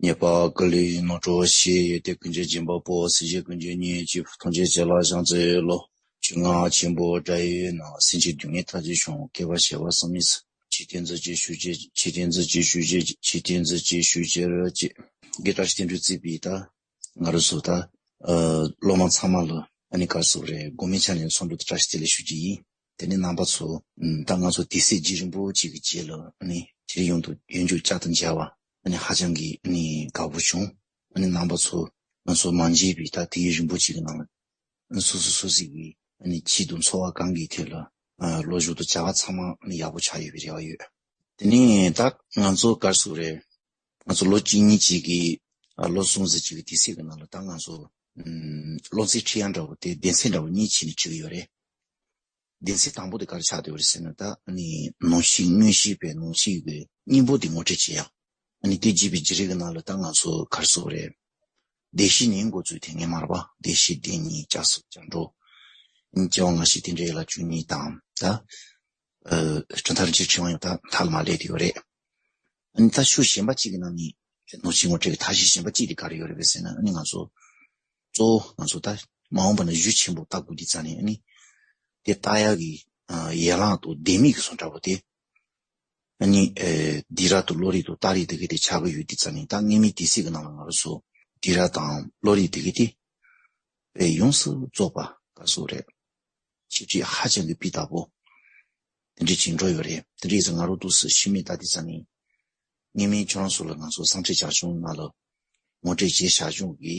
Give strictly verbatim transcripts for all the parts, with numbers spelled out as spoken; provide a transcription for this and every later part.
ཉེས་པ་ཀུན་ལས་ནོར་འཁྲུལ་ཞི། ཡོན་ཏན་ཀུན་གྱི་སྦྱིན་པ་པོ། སྲིད་ཞི་ཀུན་གྱི་གཉེན་གཅིག་ཐམས་ཅད་ཅི་ལ་བྱང་རྩེ་ལོ། ཆོས་རྔ་ཆེན་པོ་སྒྲ་ཡི་ནང་། སེམས་ཅན་སྡུག་བསྔལ་མཐའ་ཅི་བྱུང་། བསྐལ་པ་བྱེ་བ་བསམ་མི་ཟད། ཆོས་བསྟན་ཚུལ་གྱི་ཞུ་ཅེས། ཆོས་བསྟན་ཚུལ་གྱི་ཞུ་ཅེས། ཆོས་བསྟན་ཚུལ་གྱི་ཞུ་ཅེས་ར་ཅེས། དགེ་བཀྲ་ཤིས་བསྟན་འགྲོའི་བརྩེགས་པའི་ད། ང་རང་ཚོ་ད། ཨ། སློབ་མ་ཚང་མ་ལ་ཨ་ནི་ག་རེ་ཟེར་དགོས་རེད། དགོས་མེད་ཆ་ནས་ཚོགས་འདུ་དེ་བཀྲ་ཤིས་བདེ་ལེགས་ཞུ་རྒྱུ་ཡིན། དེ་ནས་རྣམ་པ་ཚོ། ཨ། ད་ང་ཚོ་དུས་ཚོད་རྒྱུན་རིང་པོ་ཅིག་གི་རྗེས་ལ་ཨ་ནི་དེ་རིང་ཡོང་དུ་ཡོང་རྒྱུ་བཅར་དང་མཇལ་བ་ཨ་ནི་ཧ་ཅང་གི་ཨ་ནི་དགའ་པོ་བྱུང་། ཨ་ནི་རྣམ་པ་ཚོ་ང་ཚོ་མ་མཇལ་བའི་ད་དུས་ཡུན་རིང་པོ་ཅིག་གི་ནང་ལ་སོ་སོ་སོ་སོ་གི་ཨ་ནི་ཆེད་དུ་འཚོ་བ་གང་གི་ཐད་ལ་ཨ་བློ་སྦྱོང་དང་བྱ་བ་ཚང་མ་ཨ་ནི་ཡག་པོ་ཆགས་ཡོད་པའི་རེ་བ་ཡོད། དེ་ནས་ད་ང་ཚོ་ག་རེ་ཟེར་དགོས་རེད། ང་ཚོ་ལོ་གཅིག་གཉིས་ཅིག་གི་ཨ་ལོ་གསུམ་ཙམ་ཅིག་གི་དུས་ཚོད་ཀྱི་ནང་ལ་ད་ང་ཚོ་ཨམ་བློ་རྩེ་ཁྲིད་ཡག་འདྲ་བོ་དེ་སྡེ་ཚན་འདྲ་བོ་གཉིས་ཕྱེ་ནས་ཁྲིད་ཀྱི་ཡོད་རེད། སྡེ་ཚན་དང་པོ་དེ་ག་རེ་ཆགས་བསྡད་ཡོད་རེད་ཟེར་ན། ད་ཨ་ནི་ནང་བཞིན་མངོན་ཤེས་པའི་ནང་བཞིན་གྱི་སྙིང་པོ་དེ་ངོ་སྤྲོད་བྱེད་ཡག་ཨ་ནི་དེ་བྱས་པའི་བརྗེ་རེས་ཀྱི་ནང་ལ་ད་ང་ཚོ་ག་རེ་ཟེར་དགོས་རེད། སྡེ་བཞི་ནས་འགོ་བཙུགས་ཐེངས་ངེས་མར་པ། སྡེ་བཞི། སྡེ་གཉིས། བསྐྱར་གསོ། བསྐྱར་འགྲོ། སྐྱེ་བ་སྔ་ཕྱི་དེ་འདྲའི་ལ་བཅུ་གཉིས་དང་ད། ཨ། གྲུབ་མཐའ་རིན་ཆེན་ཕྲེང་བ་ཡང་ད་མཐའ་ལ་མ་སླེབས་དེ་ཡོད་རེད། ཨ་ནི་ད་ཤོག་གཞན་པ་གཅིག་གི་ནང་ནས་ནང་བཞིན་ངོ་སྤྲོད་ཀྱི་ཐབས་ཤེས་གཞན་པ་གཅིག་དེ་ག་རེ་ཡོད་རེད་པས་ཟེར་ན། ཨ་ནི་ང་ཚོ་གཙོ་བོ་ང་ཚོ་ད་མ་འོངས་པ་ན་གཞུང་ཆེན་པོ་ལྟ་དགོས་དུས་ཙ་ནས། ཨ་ནི་དེ་ལྟ་ཡག་གི་ཨ་ཡན་ལག་དང་ལྡེ་མིག་གི་བཟོ་འདྲ་བོ་དེ། ཨ་ནི་ཨེ་སྡིགས་ར་དང་བློ་རིག་དང་རྟགས་རིགས་དེ་ག་དེ་ཆགས་ཀྱི་ཡོད་དུས་ཙ་ནས། ད་སྔོན་མའི་དུས་ཚོད་ཀྱི་ནང་ལ་ང་རང་ཚོ་སྡིགས་ར་དང་བློ་རིག་དེ་ག་དེ་དཔེ་ཡོངས་སུ་རྫོགས་པ་ག་རེ་ཟེར་དགོས་རེད། འཆད་ཁྲིད་ཧ་ཅང་གི་སྤུས་དག་པོ་དེ་འདྲ་ཅིག་འགྲོ་ཡོད་རེད། དེ་འདྲ་ཡིན་ཙང་ང་རང་འདུག་སེ་ཤི་མིག་ལྟ་དུས་ཙ་ནས། སྔོན་མའི་ཁྱོད་རང་ཚོ་ལ་ང་ཚོ་སེམས་ཁྲིད་བྱ་ཆུང་ནང་ལ་ངོ་སྤྲོད་བྱས་བྱ་ཆུང་གི་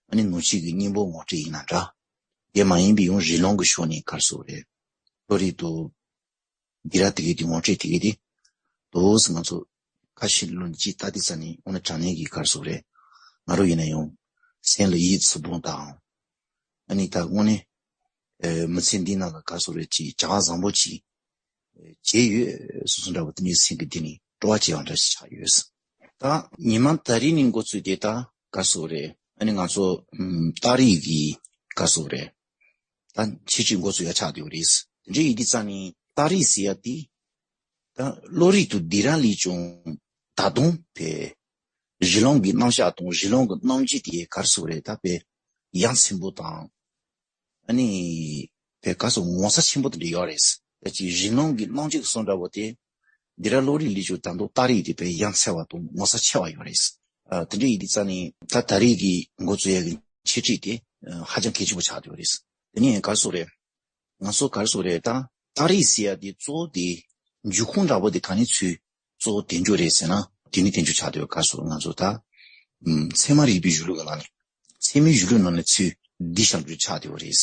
ཨ་ནི་ནང་བཞིན་གྱི་སྙིང་པོ་ངོ་སྤྲོད་ཡིན་ན་འདྲ། དེ་མ་ཡིན་པའི་ཡང་རིགས་ལམ་གྱི་ཕྱོགས་ནས་ག་རེ་ཟེར་དགོས་རེད། བློ་རིག་དང་སྡིགས་ར་དེ་ག་དེ་ངོ་སྤྲོད་དེ་ག་དེ་འདུག་སེ་ང་ཚོ་ཁ་ཕྱིར་ལོག་ཅིག་ལྟ་དུས་ཙ་ནས། འོ་ན་དྲང་གནས་ཀྱི་ག་རེ་ཟེར་དགོས་རེད། ང་རང་ཡིན་ན་ཡང་སེམས་ལ་ཡིད་ཚིམ་པོ་དང་། ཨ་ནི་ད་དངོས་གནས་ཨེ་མི་ཚེ་འདི་ནང་ལ་ག་རེ་ཟེར་དགོས་རེད། ཅིག་བྱ་བ་བཟང་པོ་ཅིག་བྱས་ཡོད་སོ་སོ་འདྲ་བོ་དེ་འདྲའི་སེམས་ཀྱི་གཏིང་ནས་སྤྲོ་བ་སྐྱེ་བ་འདྲ་ཞིག་ཆགས་ཡོད། ད་ཉི་མ་ད་རིང་ནས་འགོ་བཙུགས་ཏེ་ད་ག་རེ་ཟེར་དགོས་རེད། ཨ་ནི་ང་ཚོ་ཨམ་རྟགས་རིགས་ཀྱི་ག་རེ་ཟེར་དགོས་རེད། ད་འཆད་ཁྲིད་འགོ་ཚུགས་ཡག་ཆགས་བསྡད་ཡོད་རེད། དེ་འདྲ་ཡིན་དུས་ཙ་ནས་རྟགས་རིགས་ཟེར་ཡག་དེ་ད་བློ་རིག་དང་སྡིགས་ར་ལས་ཀྱང་ད་དུང་དཔེ་རིགས་ལམ་གྱི་རྣམ་གཞག་དང་རིགས་ལམ་གྱི་རྣམ་འབྱེད་དེ་ག་རེ་ཟེར་དགོས་རེད། ད་དཔེ་ཡ་མཚན་པོ་དང་། ཨ་ནི་དཔེ་ག་རེ་ཟེར། ངོ་མཚར་ཆེན་པོ་དེ་འདྲ་ཡོད་རེད། ད་ཅིག་རིགས་ལམ་གྱི་རྣམ་འབྱེད་ཀྱི་བཟོ་འདྲ་བོ་དེ། སྡིགས་ར་བློ་རིག་ལས་ཀྱང་ད་དུང་རྟགས་རིགས་དེ་དཔེ་ཡ་མཚན་པ་དང་ངོ་མཚར་ཆེ་བ་ཡོད་རེད། ཨ། དེ་འདྲ་ཡིན་དུས་ཙ་ནས་ད་ད་རེས་ཀྱི་འགོ་བཙུགས་ཡག་གི་འཆད་ཁྲིད་དེ་ཨ་ཧ་ཅང་གལ་ཆེན་པོ་ཆགས་བསྡད་ཡོད་རེད། དེ་ནས་ག་རེ་ཟེར་དགོས་རེད། ང་ཚོ་ག་རེ་ཟེར་དགོས་རེད། ད་རྟགས་རིགས་ཟེར་ཡག་དེ་གཙོ་བོ་དེ་འཇུག་ཁུངས་འདྲ་བོ་དེ་ག་ནས་ཚུར་གཙོ་བོ་དེ་འཇུག་རེད་ཟེར་ན། དེ་ནི་དེ་འཇུག་ཆགས་བསྡད་ཡོད། ག་རེ་ཟེར། ང་ཚོ་ད་ཨམ་ཚད་མ་རིག་པའི་གཞུང་ལུགས་ཀྱི་ནང་ནས། ཚད་མའི་གཞུང་ལུགས་ནང་ནས་ཚུར་བསྡུས་བཞག་རྒྱུ་ཆགས་བསྡད་ཡོད་རེད།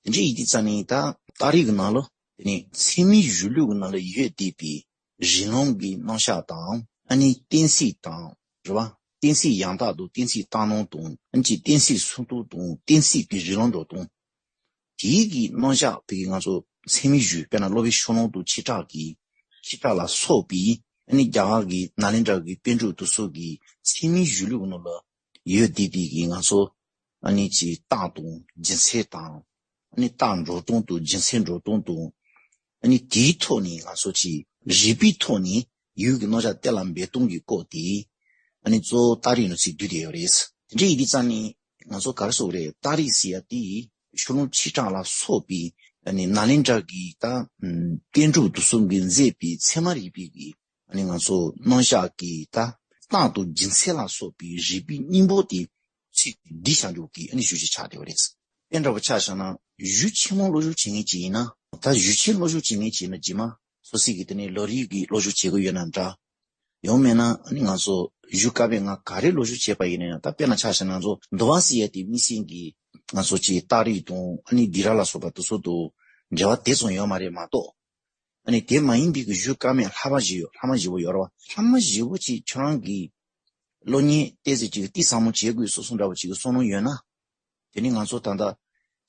དེ་འདྲ་ཡིན་དུས་ཙ་ནས་ད་རྟགས་རིགས་ཀྱི་ནང་ལ། དེ་ནས་ཚད་མའི་གཞུང་ལུགས་ཀྱི་ནང་ལ་ཡོད་བསྡད་པའི་རིགས་ལམ་གྱི་རྣམ་གཞག་དང་། ཨ་ནི་གཏན་ཚིགས་དང་། རེད་པ། གཏན་ཚིགས་ཡང་དག་དང་། གཏན་ཚིགས་བཏང་སྣང་དང་། ཨ་ནི་ཅིག་གཏན་ཚིགས་སུམ་མདོ་དང་། གཏན་ཚིགས་ཀྱི་རིགས་ལམ་འགྲོ་སྟངས། དེའི་གི་རྣམ་གཞག་དེ་གི་ང་ཚོ་ཚད་མའི་གཞུང་། དཔེར་ན་སློབ་དཔོན་ཤོ་ལོ་ཀ་དང་ཆོས་གྲགས་ཀྱི། ཆོས་གྲགས་ལ་སོགས་པའི། ཨ་ནི་རྒྱ་གར་གྱི་ནཱ་ལེནྡྲ་གི་པཎ་གྲུབ་དེ་ཚོ་གི་ཚད་མའི་གཞུང་ལུགས་ནང་ལ་ཡོད་བསྡད་པའི་གི་ང་ཚོ་ཨ་ནི་ཅིག་རྟགས་དང་རྒྱུ་མཚན་དང་། ཨ་ནི་རྟགས་འགྲོ་སྟངས་དང་། རྒྱུ་མཚན་འགྲོ་སྟངས་དང་། ཨ་ནི་དེའི་ཐོག་ནས་ང་ཚོ་ཅིག་རིགས་པའི་ཐོག་ནས་ཡུལ་གྱི་རྣམ་གཞག་གཏན་ལ་འབེབས་སྟངས་ཀྱི་སྐོར་དེ། ཨ་ནི་གཙོ་བོ་རྟགས་རིགས་ནང་ཚུར་བསྡུས་བསྡད་ཡོད་རེད། དེ་འདྲ་ཡིན་དུས་ཙ་ནས་ང་ཚོ་ག་རེ་ཟེར་དགོས་རེད། རྟགས་རིགས་ཟེར་ཡག་དེ་ཤོ་ལོ་ཀ་ཆོས་གྲགས་ལ་སོགས་པའི་ཨ་ནི་ནཱ་ལེནྡྲ་གི་ད་ཨམ་པཎ་གྲུབ་དེ་ཚོ་གིས་མཛད་པའི་ཚད་མ་རིག་པའི་གི་ཨ་ནི་ང་ཚོ་རྣམ་གཞག་གི་ད་རྟགས་དང་རྒྱུ་མཚན་ལ་སོགས་པའི་རིགས་པའི་སྙིང་པོ་དེ་ཚུར་བསྡུས་བཞག་རྒྱུ་གི་ཨ་ནི་གཞུང་ཞིག་ཆགས་བསྡད་ཡོད་རེད། དཔེ་འདྲ་བོ་ཆ་བཞག་ན། གཞུང་ཆེན་མོ་སློབ་སྦྱོང་བྱེད་མཁན་ཅིག་ཡིན་ན། ད་གཞུང་ཆེན་སློབ་སྦྱོང་བྱེད་མཁན་ཅིག་ཡིན་ན། རྗེས་མ་སོ་སོ་གི་དེ་ནས་ལོ་རེའི་གི་སློབ་སྦྱོང་བྱེད་དགོས་ཡོད་ན་འདྲ། ཡང་མིན་ན་ཨ་ནི་ང་ཚོ་གཞུང་བཀའ་པོད་ལྔ་ག་རེ་སློབ་སྦྱོང་བྱས་པ་ཡིན་ན་ཡང་། ད་དཔེར་ན་ཆ་བཞག་ན་ང་ཚོ་འདུལ་བ་ཟེར་ཡག་དེ་དམིགས་བསལ་གྱི་ང་ཚོ་ཅིག་རྟགས་རིགས་དང་ཨ་ནི་སྡིགས་ར་ལ་སོགས་པ་དེ་ཚོ་དང་འབྲེལ་བ་དེ་ཙམ་ཡོད་མ་རེད་མ་གཏོགས། ཨ་ནི་དེ་མ་ཡིན་པའི་གི་གཞུང་བཀའ་མའི་ལྷག་མ་བཞི་ཡོད། ལྷག་མ་བཞི་པོ་ཡོད་རེད་པ། ལྷག་མ་བཞི་པོ་ཅིག་ཁྱོད་རང་གི་བློ་ཉིད་ཏོག་ཙམ་ཅིག་གཏིང་ཟབ་མོ་བྱེད་དགོས་བསམ་བསམ་འདྲ་བོ་ཅིག་གི་བསམ་བློ་ཡོད་ན། དེ་ནི་ང་ཚོ་ད་ལྟ་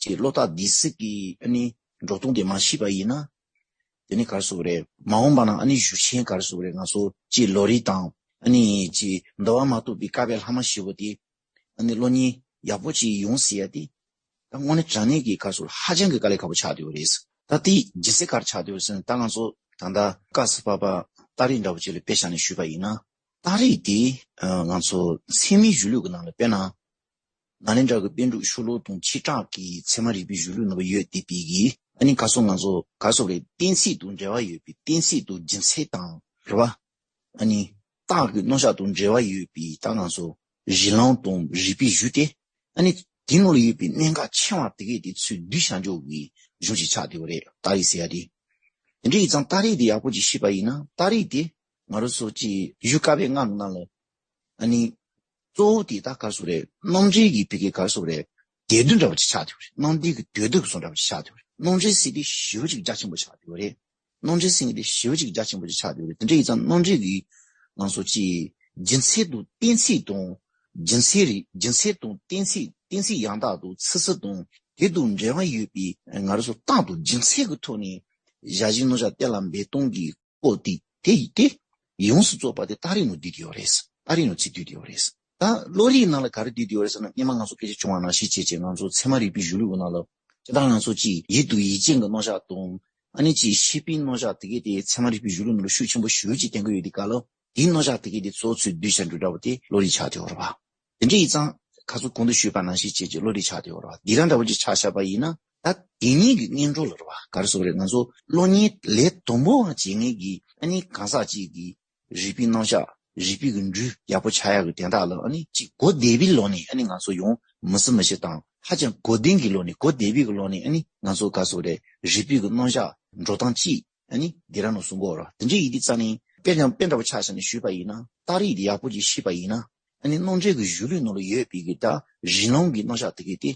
ཅིག་བློ་རྟགས་སྡུད་ཚིག་གི་ཨ་ནི་འགྲོ་སྟངས་དེ་མ་ཤེས་པ་ཡིན་ན། དེ་ནི་ག་རེ་ཟེར་དགོས་རེད། མ་འོངས་པ་ན་ཨ་ནི་གཞུང་ཆེན་ག་རེ་ཟེར་དགོས་རེད། ང་ཚོ་ཅིག་ལོ་རེ་དང་ཨ་ནི་ཅིག་འདུལ་བ་མ་གཏོགས་པའི་བཀའ་པོད་ལྷག་མ་བཞི་པོ་དེ་ཨ་ནི་བློ་ཉིད་ཡག་པོ་ཅིག་ཡོང་ཟེར་ཡག་དེ། ད་དངོས་གནས་དྲང་གནས་ཀྱི་ག་རེ་ཟེར་དགོས་རེད། ཧ་ཅང་གི་དཀའ་ལས་ཁག་པོ་ཆགས་བསྡད་ཡོད་རེད། ད་དེའི་རྒྱུ་མཚན་ག་རེ་ཆགས་བསྡད་ཡོད་རེད་ཟེར་ན། ད་ང་ཚོ་ད་ལྟ་སྐབས་སུ་བབས་པ་རྟགས་རིགས་འདྲ་བོ་ཅིག་ལ་དཔེ་བཞག་ནས་ཞུས་པ་ཡིན་ན། རྟགས་རིགས་དེ་ང་ཚོ་ཚད་མའི་གཞུང་ལུགས་ཀྱི་ནང་ལ་དཔེར་ན། ནཱ་ལེནྡྲ་གི་པཎ་གྲུབ་ཤོ་ལོ་ཀ་དང་བྱེ་བྲག་གི་ཚད་མ་རིག་པའི་གཞུང་ལུགས་ནང་ཡོད་བསྡད་པའི་གི་ཨ་ནི་ག་སོ་ང་ཚོ་ག་སོ་རེད། གཏན་ཚིགས་དང་འབྲེལ་བ་ཡོད་པའི་གཏན་ཚིགས་དང་རྒྱུ་མཚན་དང་རེད་བ། ཨ་ནི་རྟགས་ཀྱི་རྣམ་གཞག་དང་འབྲེལ་བ་ཡོད་པའི་ད་ང་ཚོ་གཞི་ལམ་དང་རིགས་པའི་གཞུང་དེ། ཨ་ནི་དེ་ནང་ལ་ཡོད་པའི་གནད་འགག་ཆེ་བ་དེ་གས་དེ་ཚུར་བསྡུས་བཞག་འཇོག་གི་གཞུང་ཞིག་ཆགས་བསྡད་པ་རེད། རྟགས་རིགས་ཟེར་ཡ་དེ། དེ་འདྲ་ཡིན་ཙང་རྟགས་རིགས་དེ་ཡག་པོ་ཅིག་ཤེས་པ་ཡིན་ན། རྟགས་རིགས་དེ་ང་རང་ཚོ་ཅིག་གཞུང་བཀའ་པོད་ལྔ་གི་ནང་ལ། ཨ་ནི། གཙོ་བོ་དེ་ད་ག་རེ་ཟེར་དགོས་རེད། རྣམ་འགྲེལ་གྱི་ཕ་གི་ག་རེ་ཟེར་དགོས་རེད། སྡེ་བདུན་འདྲ་བོ་ཅིག་ཆགས་བསྡད་པ་རེད། རྣམ་འགྲེལ་གྱི་སྡེ་བདུན་གྱི་བཟོ་འདྲ་བོ་ཅིག་ཆགས་བསྡད་པ་རེད། རྣམ་འགྲེལ་ཟེར་དེ་ཞེ་པོ་ཅིག་རྒྱ་ཆེན་པོ་ཆགས་བསྡད་པ་རེད། རྣམ་འགྲེལ་ཟེར་མཁན་དེ་ཞེ་པོ་ཅིག་རྒྱ་ཆེན་པོ་ཅིག་ཆགས་བསྡད་པ་རེད། དེ་འདྲ་ཡིན་ཙང་རྣམ་འགྲེལ་གྱི་ང་ཚོ་ཅིག་རྒྱུ་མཚན་དང་གཏན་ཚིགས་དང་། རྒྱུ་མཚན་རིགས་རྒྱུ་མཚན་དང་གཏན་ཚིགས་གཏན་ཚིགས་ཡང་དག་དང་ཚིག་ཚུལ་དང་དེ་དང་འབྲེལ་བ་ཡོད་པའི་ང་རང་ཚོ་རྟགས་དང་རྒྱུ་མཚན་གྱི་ཐོག་ནས་བཞག་གཞི་རྣམ་གཞག་གཏན་ལ་འབེབས་སྟངས་ཀྱི་སྐོར་དེ་དེ་ཡི་དེ་ཡོངས་སུ་རྫོགས་པ་དེ་རྟགས་རིགས་ནང་བསྡུས་ཡོད་རེད། རྟགས་རིགས་ནང་ཚུར་བསྡུས་ཡོད་རེད། ད་བློ་རིག་ནང་ལ་ག་རེ་བསྡུས་ཡོད་རེད་ཟེར་ན། སྔོན་མ་ང་ཚོ་སྐད་ཆ་བྱུང་བ་ནང་བཞིན་བྱས་བྱས་ང་ཚོ་ཚད་མ་རིག་པའི་གཞུང་ལུགས་ནང་ལ་ཇི་ལྟར་ང་ཚོ་ཅིག་ཡུལ་དང་ཡུལ་ཅན་གྱི་རྣམ་གཞག་དང་། ཨ་ནི་ཅིག་ཤེས་པའི་རྣམ་གཞག་དེ་གས་དེ་ཚད་མ་རིག་པའི་གཞུང་ལུགས་ནང་ལ་ཤུགས་ཆེན་པོ་ཞེ་པོ་ཅིག་བསྟན་གྱི་ཡོད་དུས་སྐབས་ལ། དེའི་རྣམ་གཞག་དེ་གས་དེ་གཙོ་བོ་ཚུར་བསྡུས་བཞག་འགྲོ་འདྲ་བོ་དེ་བློ་རིག་ཆགས་བསྡད་ཡོད་རེད་པ། དེ་འདྲ་ཡིན་ཙང་ཁ་སང་གོང་དུ་ཞུས་པ་ནང་བཞིན་བྱས་བྱས་བློ་རིག་ཆགས་བསྡད་ཡོད་རེད་པ། འདི་རང་འདྲ་བོ་ཅིག་ཆ་བཞག་པ་ཡིན་ན། ད་དེ་ཉིད་ཀྱི་སྔོན་འགྲོ་ལ་རེད་པ། ག་རེ་ཟེར་དགོས་རེད། ང་ཚོ་སློབ་གཉེར་ལས་དང་པོ་བ་བྱེད་མཁན་གྱི་ཨ་ནི་གང་ཟག་ཅིག་གི་རིགས་པའི་རྣམ་གཞག་རིགས་པའི་གི་འགྲོས་ཡག་པོ་ཆགས་ཡག་གི་དོན་དག་ལ། ཨ་ནི་ཅིག་གོ་བདེ་བའི་ལོག་ནས་ཨ་ནི་ང་ཚོ་ཡང་མི་སྲིད་མི་ཤེས་དང་། ཧ་ཅང་གོ་བདེ་གི་ལོག་ནས་གོ་བདེ་བའི་གི་ལོག་ནས་ཨ་ནི་ང་ཚོ་ག་རེ་ཟེར་དགོས་རེད། རིགས་པའི་གི་རྣམ་གཞག་འགྲོ་སྟངས་ཅིག་ཨ་ནི་འདི་རང་ནང་གསུང་གི་ཡོད་རེད་པ། དེ་འདྲ་ཡིན་དུས་ཙང་ནས་དཔེ་ཀྱང་དཔེ་འདྲ་བོ་ཆ་བཞག་ནས་ཞུས་པ་ཡིན་ན། རྟགས་རིགས་འདི་ཡག་པོ་ཅིག་ཤེས་པ་ཡིན་ན། ཨ་ནི་རྣམ་འགྲེལ་གྱི་གཞུང་ལུགས་ནང་ལ་ཡོད་པའི་གི་ད་གཞི་ལམ་གྱི་རྣམ་གཞག་དེ་གས་དེ་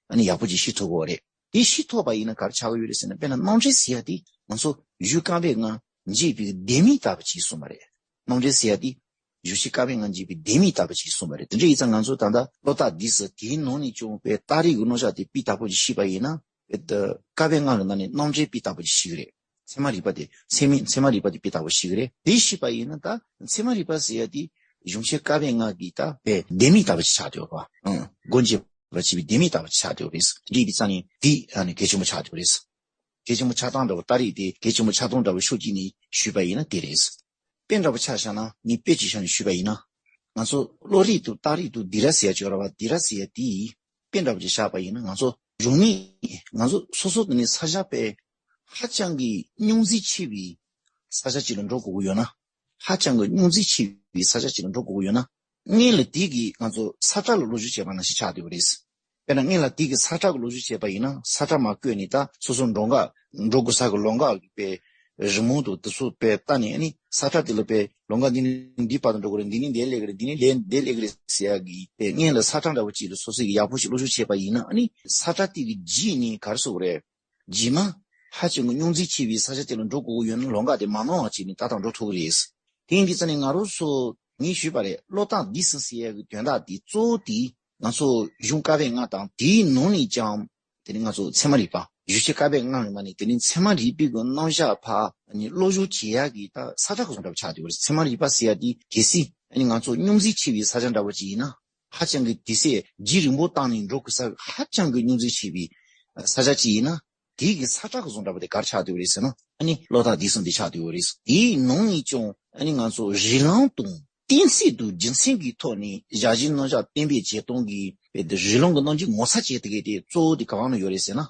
ཨ་ནི་ཡག་པོ་ཅིག་ཤེས་ཐུབ་ཀྱི་ཡོད་རེད། དེ་ཤེས་ཐུབ་པ་ཡིན་ན་ག་རེ་ཆགས་ཀྱི་ཡོད་རེད་ཟེར་ན། དཔེར་ན་རྣམ་འགྲེལ་ཟེར་ཡ་དེ་ང་ཚོ་གཞུང་བཀའ་པོད་ལྔ་འབྱེད་པའི་གི་ལྡེ་མིག་ལྟ་བུ་ཅིག་གསུངས་པ་རེད། རྣམ་འགྲེལ་ཟེར་ཡ་དེ་གཞུང་ཆེན་བཀའ་པོད་ལྔ་འབྱེད་པའི་ལྡེ་མིག་ལྟ་བུ་ཅིག་གསུངས་པ་རེད། དེ་འདྲ་ཡིན་ཙང་ང་ཚོ་ད་ལྟ་བློ་རྟགས་སྡེ་ཚན་དེའི་ནང་ནས་ཀྱང་དཔེ་རྟགས་རིགས་ཀྱི་རྣམ་གཞག་དེ་སྤུས་དག་པོ་ཅིག་ཤེས་པ་ཡིན་ན། ཨེ། ད་བཀའ་པོད་ལྔ་གི་ནང་ནས་རྣམ་འགྲེལ་སྤུས་དག་པོ་ཅིག་ཤེས་ཀྱི་རེད། ཚད་མ་རིག་པ་དེ་ཚད་མ་ཚད་མ་རིག་པ་དེ་སྤུས་དག་པོ་ཤེས་ཀྱི་རེད། དེ་ཤེས་པ་ཡིན་ན་ད་ཚད་མ་རིག་པ་ཟེར་ཡ་དེ་གཞུང་ཆེན་བཀའ་པོད་ལྔ་གི་ད་དཔེ་ལྡེ་མིག་ལྟ་བུ་ཅིག་ཆགས་བསྡད་ཡོད་རེད་པ། ཨང་། སྒོ་འབྱེད་པ་བྱེད་པའི་ལྡེ་མིག་ལྟ་བུ་ཅིག་ཆགས་བསྡད་ཡོད་རེད། དེ་འདྲ་ཡིན་དུས་ཙང་ནས་དེ་ཨ་ནི་གལ་ཆེན་པོ་ཆགས་བསྡད་ཡོད་རེད། གལ་ཆེན་པོ་ཆགས་སྟངས་འདྲ་བོ། རྟགས་རིགས་དེ་གལ་ཆེན་པོ་ཆགས་སྟངས་འདྲ་བོ་ཕྱོགས་གཅིག་ནས་ཞུས་པ་ཡིན་ན་དེ་རེད། དཔེ་འདྲ་བོ་ཆ་བཞག་ན། ངས་དཔེ་ཅིག་བཞག་ནས་ཞུས་པ་ཡིན་ན། ང་ཚོ་བློ་རིག་དང་རྟགས་རིག་དང་སྡེ་ར་ཟེར་ཡ་ཅིག་ཡོད་རེད་པ། སྡེ་ར་ཟེར་ཡ་དེ་དཔེ་འདྲ་བོ་ཅིག་བཞག་པ་ཡིན་ན། ང་ཚོ་རང་ཉིད་ང་ཚོ་སོ་སོ་དེ་ནས་ས་ཆ་དཔེ་ཧ་ཅང་གི་རྙོག་འཛིང་ཆེ་བའི་ས་ཆ་ཅིག་ལ་འགྲོ་དགོས་ཀྱི་ཡོད་ན། ཧ་ཅང་གི་རྙོག་འཛིང་ཆེ་བའི་ས་ཆ་ཅིག་ལ་འགྲོ་དགོས་ཀྱི་ཡོད་ན། སྔོན་ལ་དེ་གི་ང་ཚོ་ས་ཁྲ་ལ་བློ་སྦྱོང་བྱས་པ་ནང་བཞིན་ཆགས་བསྡད་པ་རེད། དཔེར་ན་སྔོན་ལ་དེ་གི་ས་ཁྲ་གི་བློ་སྦྱོང་བྱས་པ་ཡིན་ན། ས་ཁྲ་མར་བརྐོས་ནས་ད་སོ་སོ་འགྲོ་འགག་འགྲོ་དགོས་ས་གི་ལམ་ཁ་གི་དཔེ་རི་མོ་དང་དེ་ཚོ་དཔེ་བལྟས་ནས། ཨ་ནི་ས་ཁྲ་དེ་ལ་དཔེ་ལམ་ཁ་འདི་ནས་འདི་བར་དུ་འགྲོ་གི་རེད། འདི་ནས་འདི་སླེབས་ཀྱི་རེད། འདི་ནས་འདི་འདི་སླེབས་ཀྱི་རེད་ཟེར་ཡ་གི་དཔེ་སྔོན་ལ་ས་ཁྲ་འདྲ་བོ་ཅིག་ལ་སོ་སོ་གི་ཡག་པོ་ཞིག་བློ་སྦྱོང་བྱས་པ་ཡིན་ན། ཨ་ནི་ས་ཁྲ་དེ་གི་རྗེས་ནས་ག་རེ་ཟེར་དགོས་རེད། རྗེས་མ་ཧ་ཅང་གི་རྙོག་འཛིང་ཆེ་བའི་ས་ཆ་དེ་ལ་འགྲོ་དགོས་ཀྱི་ཡོད་ན། ལམ་ཁ་དེ་མ་ནོར་བ་བྱས་ནས་ཏག་ཏག་འགྲོ་ཐུབ་ཀྱི་རེད། དེ་ཡིན་དུས་ཙང་ནས་ང་རང་ཚོ་ངས་ཞུས་པ་རེད། བློ་རྟགས་སྡེ་ཚན་ཟེར་ཡ་གི་དོན་དག་དེ་གཙོ་བོ་དེ་ང་ཚོ་གཞུང་བཀའ་པོད་ལྔ་དང་དེའི་ནང་ནས་ཀྱང་དེ་ནས་ང་ཚོ་ཚད་མ་རིག་པ། གཞུང་ཆེན་བཀའ་པོད་ལྔ་ནས་མར་ནས་དེ་ནས་ཚད་མ་རིག་པའི་གི་རྣམ་གཞག་ཕར་ནི་བློ་སྦྱོང་བྱེད་ཡ་གི་ད་ས་ཁྲ་གི་བཟོ་འདྲ་བོ་ཆགས་བསྡད་ཡོད་རེད། ཚད་མ་རིག་པ་ཟེར་ཡ་དེ་གལ་སྲིད་ཨ་ནི་ང་ཚོ་རྙོག་འཛིང་ཆེ་བའི་ས་ཆ་འདྲ་བོ་ཅིག་ཡིན་ན། ཧ་ཅང་གི་དུས་ཚོད་རྒྱུན་རིང་པོ་བཏང་ནས་འགྲོ་དགོས་ས། ཧ་ཅང་གི་རྙོག་འཛིང་ཆེ་བའི་ས་ཆ་ཅིག་ཡིན་ན། དེའི་གི་ས་ཁྲ་གི་བཟོ་འདྲ་བོ་དེ་ག་རེ་ཆགས་བསྡད་ཡོད་རེད་ཟེར་ན། ཨ་ནི་བློ་རྟགས་སྡེ་ཚན་དེ་ཆགས་བསྡད་ཡོད་རེད། དེའི་ནང་ནས་ཀྱང་ཨ་ནི་ང་ཚོ་རིགས་ལམ་དང་གཏན་ཚིགས་དང་རྒྱུ་མཚན་གྱི་ཐོག་ནས་བཞག་གཞིའི་རྣམ་གཞག་གཏན་འབེབས་བྱེད་སྟངས་ཀྱི་དཔེ་དེ་རིགས་ལམ་གྱི་རྣམ་འགྱུར་ངོ་མཚར་ཅན་དེ་གས་དེ་གཙོ་བོ་དེ་ག་བ་ན་ཡོད་རེད་ཟེར་ན།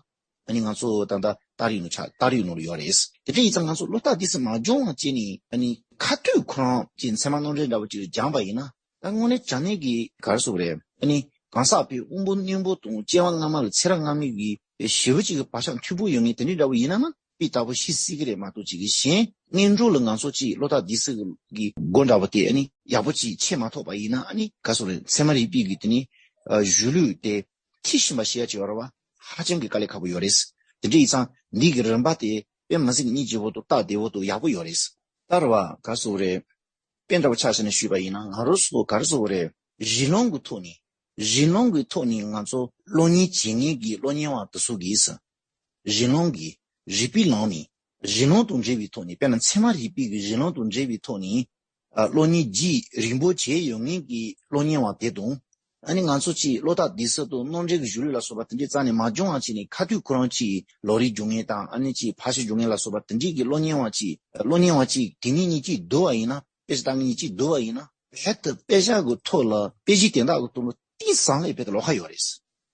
ཨ་ནི་ང་ཚོ་ད་ལྟ་རྟགས་རིགས་ནང་ཆགས། རྟགས་རིགས་ནང་ལ་ཡོད་རེད། དེ་འདྲ་ཡིན་ཙང་ང་ཚོ་བློ་རྟགས་སྡེ་ཚན་མ་སྦྱོང་བ་བྱས་ནས། ཨ་ནི་ཁ་ཐུག་ཁོ་རང་གི་ཚད་མ་རྣམ་འགྲེལ་འདྲ་བོ་ཅིག་སྦྱངས་པ་ཡིན་ན། ད་དངོས་གནས་དྲང་གནས་ཀྱི་ག་རེ་ཟེར་དགོས་རེད། ཨ་ནི་གང་ཟག་དཔེ་དབང་པོ་རྣོན་པོ་དང་སྐྱེ་བ་སྔ་མ་གི་ཚེ་རབས་སྔ་མའི་གི་ཞེ་པོ་ཅིག་གི་བག་ཆགས་མཐུག་པོ་ཡོད་མཁན་དེ་འདྲ་འདྲ་བོ་ཡིན་ན་ན། དཔེ་ལྟ་བུ་ཤེས་སྲིད་ཀྱི་རེད་མ་གཏོགས། ཅིག་གི་གཞན་སྔོན་འགྲོ་ལ་ང་ཚོ་ཅིག་བློ་རྟགས་སྡེ་ཚན་གྱི་སྒོ་འདྲ་བོ་དེ་ཨ་ནི་ཡག་པོ་ཅིག་ཕྱེ་མ་ཐུབ་པ་ཡིན་ན། ཨ་ནི་ག་རེ་ཟེར་དགོས་རེད། ཚད་མ་རིག་པའི་གི་དེ་ནི་གཞུང་ལུགས་དེ་མཁྲེགས་ཤིང་པ་ཤེས་ཡ་ཅིག་ཡོད་རེད་པ། ཧ་ཅང་གི་དཀའ་ལས་ཁག་པོ་ཡོད་རེད། དེ་འདྲ་ཡིན་ཙང་འདི་གི་རིམ་པ་དེ་དཔེ་མི་སྲིད་སྙིང་རྗེ་པོ་དང་སྟབས་བདེ་པོ་དང་ཡག་པོ་ཡོད་རེད། ད་རེད་པ། ག་རེ་ཟེར་དགོས་རེད། དཔེ་འདྲ་བོ་ཆ་བཞག་ནས་ཞུས་པ་ཡིན་ན། ང་རང་ཚོ་ག་རེ་ཟེར་དགོས་རེད། རིགས་ལམ་གྱི་ཐོག་ནས། རིགས་ལམ་གྱི་ཐོག་ནས་ང་ཚོ་སློབ་གཉེར་བྱེད་མཁན་གྱི་སློབ་གཉེར་བ་དེ་ཚོ་གིས། རིགས་ལམ་གྱི་རིགས་པའི་ལམ་ནས། རིགས་ལམ་དང་འབྲེལ་བའི་ཐོག་ནས། དཔེར་ན་ཚད་མ་རིག་པའི་གི་རིགས་ལམ་དང་འབྲེལ་བའི་ཐོག་ནས། ཨ། སློབ་གཉེར་རྒྱུན་རིང་པོ་བྱས་ཡོད་མཁན་གྱི་སློབ་གཉེར་བ་དེ་དང་། ཨ་ནི་ང་ཚོ་ཅིག་བློ་རྟགས་སྡེ་ཚན་དང་རྣམ་འགྲེལ་གྱི་གཞུང་ལུགས་ལ་སོགས་པ་དེ་འདྲའི་རྩ་ནས་མ་སྦྱོང་བ་བྱས་ནས། ཁ་ཐུག་ཁོ་རང་ཅིག་ལམ་རིམ་སྦྱོང་མཁན་དང་། ཨ་ནི་ཅིག་ཕར་ཕྱིན་སྦྱོང་མཁན་ལ་སོགས་པ་དེ་འདྲའི་གི་སློབ་གཉེར་བ་ཅིག་སློབ་གཉེར་བ་ཅིག་དེ་ཉིད་གཉིས་ཅིག་བསྡུར་བ་ཡིན་ན། དཔེ་ཆ་ལྟ་མཁན་གཉིས་ཅིག་བསྡུར་བ་ཡིན་ན། རྦད་དེ་དཔེ་ཆ་གི་ཐོག་ལ་དཔེ་གཞི་དོན་དག་གི་ཐོག་ལ་གཏིང་ཟབ་ལས་རྦད་དེ་ལོགས་ཀ་ཡོད་རེད།